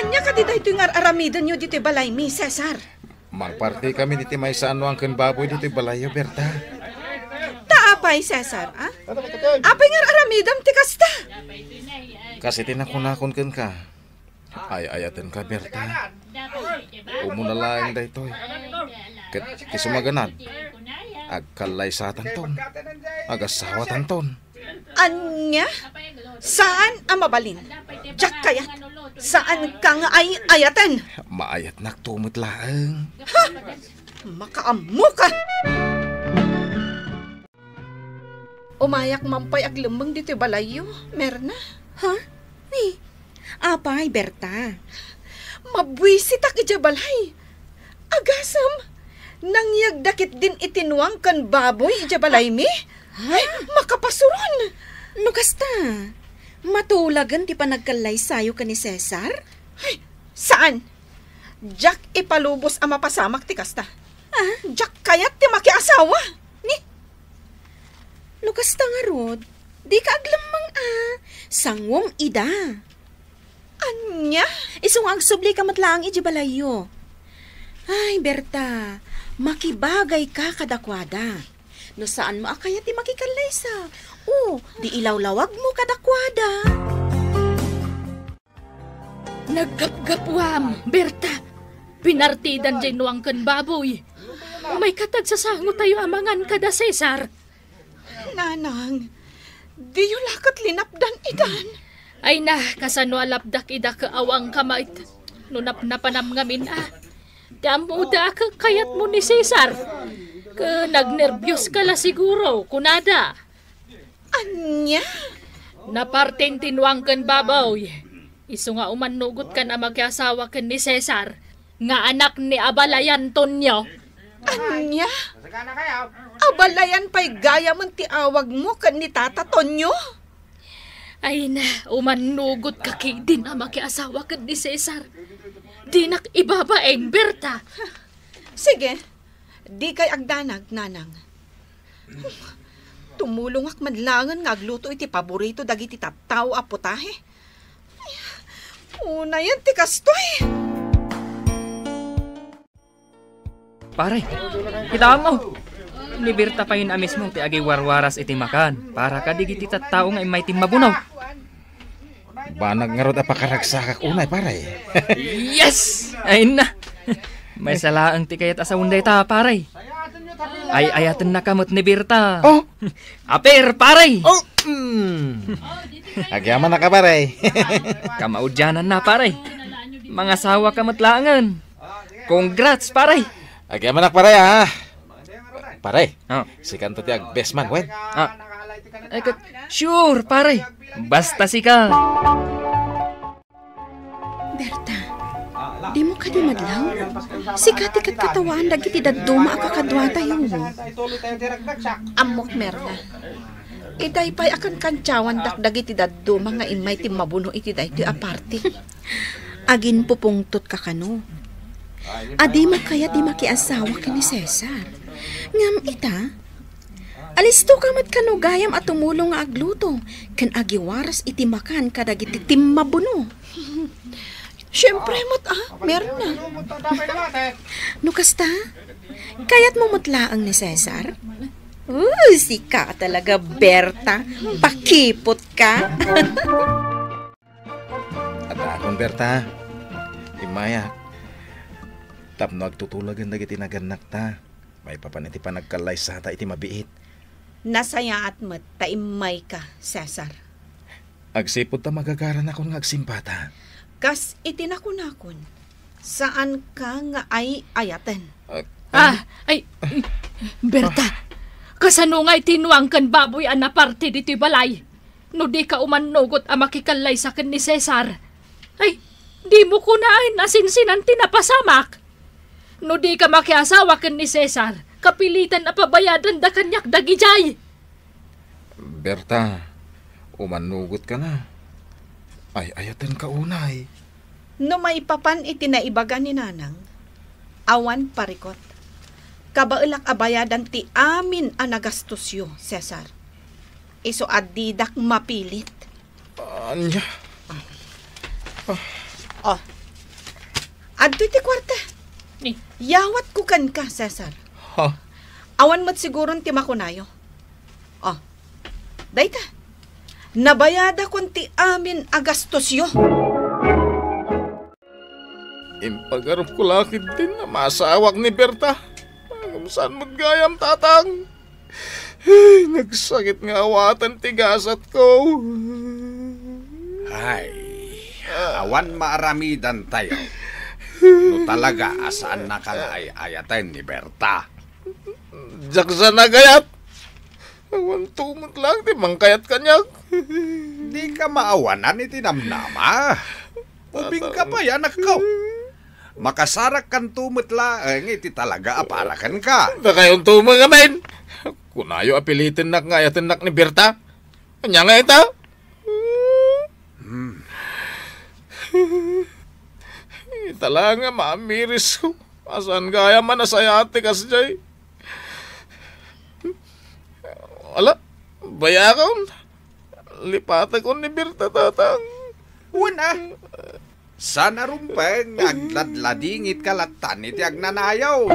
Ania kadi daytoy nga ar-aramidenyo ditoy balaymi, Cesar? Mangpartikami diti maysa a nuang ken baboy ditoy balayyo, Berta. Ta apay, Cesar, a? Apay nga ar-aramidem ti kasta? Kas iti nakunakon kenka, ay-ayatenka, Berta. Umuna laeng daytoy. Ket ti sumaganad, agkallaysatanton, agasawatanton. Ania? Saan a mabalin. Diak kayat. Saanka nga ay-ayaten. Maayatnakto met laeng. Ha? Makaammoka! Umayak man pay aglemmeng ditoy balayyo, Merna. Ha? Ni, apay, Berta? Mabuisitak idiay balay. Agasem, nangyegda ketdin iti nuang ken baboy idiay balaymi? Ha? Ay, makapasuron! No kasta, matulagen ti panagkallaysayo ken ni Cesar? Ay, saan? Diak ipalubos a mapasamak ti kasta. Ah? Diak kayat ti makiasawa. Ni? No kasta ngarud, dika aglemmeng a. Sanguem ida. Ania? Isu nga agsublika met laeng idiay balayyo. Ay, Berta, makibagayka kadakuada. No saanmo a kayat ti makikallaysa, o, di ilawlawagmo kadakuada. Naggapgapuam, Berta. Pinartidan diay nuang ken baboy. Umayka ta agsasangotayo a mangan kada Cesar. Nanang, diyo la ket linapdan itan. Ay na, kasano a lapdak ida ket awangka met no napnapanam ngamin a. Ti ammoda a ket kayatmo ni Cesar. Ket nagnerbios ka la siguro, kunada. Ania? Napartin ti nuang ken baboy. Isu nga umannugotkan a makiasawa ken ni Cesar, nga anak ni Abalayan Tonyo. Ania? Abalayan pay gayamen ti awagmo ken ni Tata Tonyo? Ay na, umannugotka ketdin a makiasawa ken ni Cesar. Dinak ibabain, Berta. Sige, dikay agdanag, Nanang. Tumulongak man laengen nga agluto iti paborito dagiti tattao a putahe. Unayen ti kastoy. Pare, kitaenmo. Ni Berta pay a mismo ti agiwarwaras iti makan para kadagiti tattao nga immay ti mabuno. Banag ngarud a pakaragsakak unay, pare. Yes! Ay na! Maysa laeng ti kayat a sawen dayta, pare. Ay-ayatennaka met ni Berta. Oh! Apir, pare! Oh! Mm. Agyamanak, pare. Kamaudiananna, pare. Mangasawaka met laengen. Congrats, pare. Agyamanak, pare, ha? Pare, oh, sikanto ti agbest man, wen? Ah. Eh, ket, sure, pare. Basta sika. Berta, dimo kadi madlaw? Sika ti katkatawaan dagiti dadduma a kakaduatayo. Ammok, Merna. Itay pay a kankantiawandak dagiti dadduma nga immay ti mabuno iti daytoy a party. Aginpupungtotka kano. A dimo kayat ti makiasawa ken ni Cesar. Ngem ita, alistoka met kano gayam a tumulong nga agluto ken agiwaras iti makan kadagiti timmabuno. Siempre met, ah, Merna. No kasta, kayatmo met laeng ni Cesar? Uh, sika talaga, Berta. Pakipot ka. Addaakon, Berta. Immayak. Tapno agtutulagen dagiti nagannakta. Maipapan iti panagkallaysata iti mabiit. Nasayaat met ta immayka, Cesar. Agsipud ta magagaranakon nga agsimbata. Kas iti nakunakon, saanka nga ay-ayaten. Ah, Ah, ay, Berta, kasano nga iti nuang ken baboy a naparti ditoy balay? No dika umannugot a makikallaysa ken ni Cesar. Ay, dimo kunaen a sinsinan ti napasamak. No dika makiasawa ken ni Cesar, Kapilitan a pabayadanda kaniak dagijay. Berta, umannugotka na. Ay-ayatenka unay. No maipapan iti naibaga ni Nanang, awan parikot. Kabaelak a bayadan ti amin a nagastosyo, Cesar. Isu a didak mapilit. Ania? Oh. Adtoy ti kuarta. Ni? Yawatko kenka, Cesar. Ha? Awan met siguron ti makunayo. Oh. Dayta. Nabayadakon ti amin a gastosyo. Impagarupko la ketdin a maasawak ni Berta. Ngem saan met gayam, Tatang? Ay, nagsakit nga awaten ti gasatko. Ay, awan maaramidantayo no talaga a saannaka nga ay-ayaten ni Berta. Diak sa nagayat. Awan tumet laeng ti mangkayat kaniak. Dika maawanan iti namnama. Ubingka pay, anakko. Makasarakkanto met laeng iti talaga a para kenka. Dakayon to met ngamin. Kunayo a pilitennak nga ayatennak ni Berta. Ania nga ita? Hmm. Ita la nga maamiris. Saan gayam a nasayaat ti kasdiay. Ala, bayakon. Lipatekon ni Berta, Tatang. Wen a. Saan a rumbeng nga agladladingitka lattan iti agnanayon.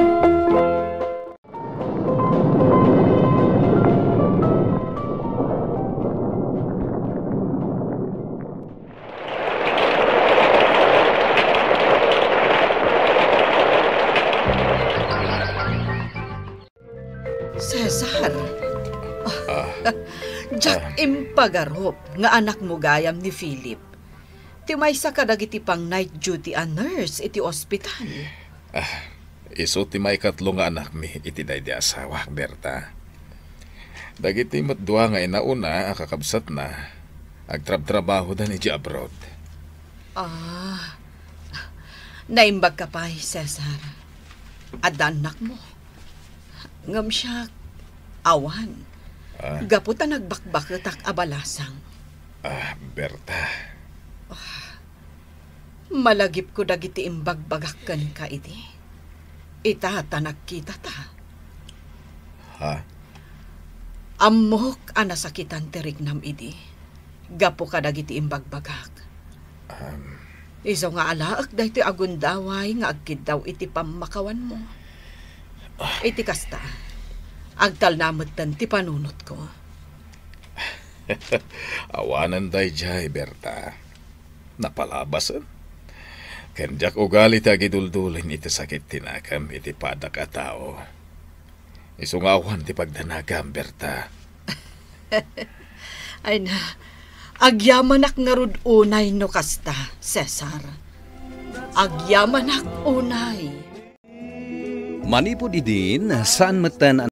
Cesar, Ah. Diak Ah. impagarup nga anakmo gayam ni Philip ti maysa kadagiti pang-night duty a nurse iti ospital. Ah, isu ti maikatlo nga anakmi iti daydi asawak, Berta. Dagiti met dua nga inauna a kakabsatna, agtrabtrabahodan idiay abroad. Ah, naimbagka pay, Cesar. Adda annakmo. Ngem siak, awan. Ah? Gapu ta nagbakbaketak a balasang. Ah, Berta. Malagipko dagiti imbagbagak kenka idi. Ita ta nagkitata. Ha? Ammok a nasakitan ti riknam idi. Gapu kadagiti imbagbagak. Um. Isu nga alaek daytoy a gundaway nga agkiddaw iti pammakawanmo. Ah. Iti kasta, agtalna metten ti panunotko. Awanen daydiay, Berta. Napalabasen. Ken diak ugali ti agiduldulin iti sakit ti nakam iti padak a tao. Isu nga awan ti pagdanagam, Berta. Ay na, agyamanak ngarud unay no kasta, Cesar. Agyamanak unay. Manipud idin, saan metten a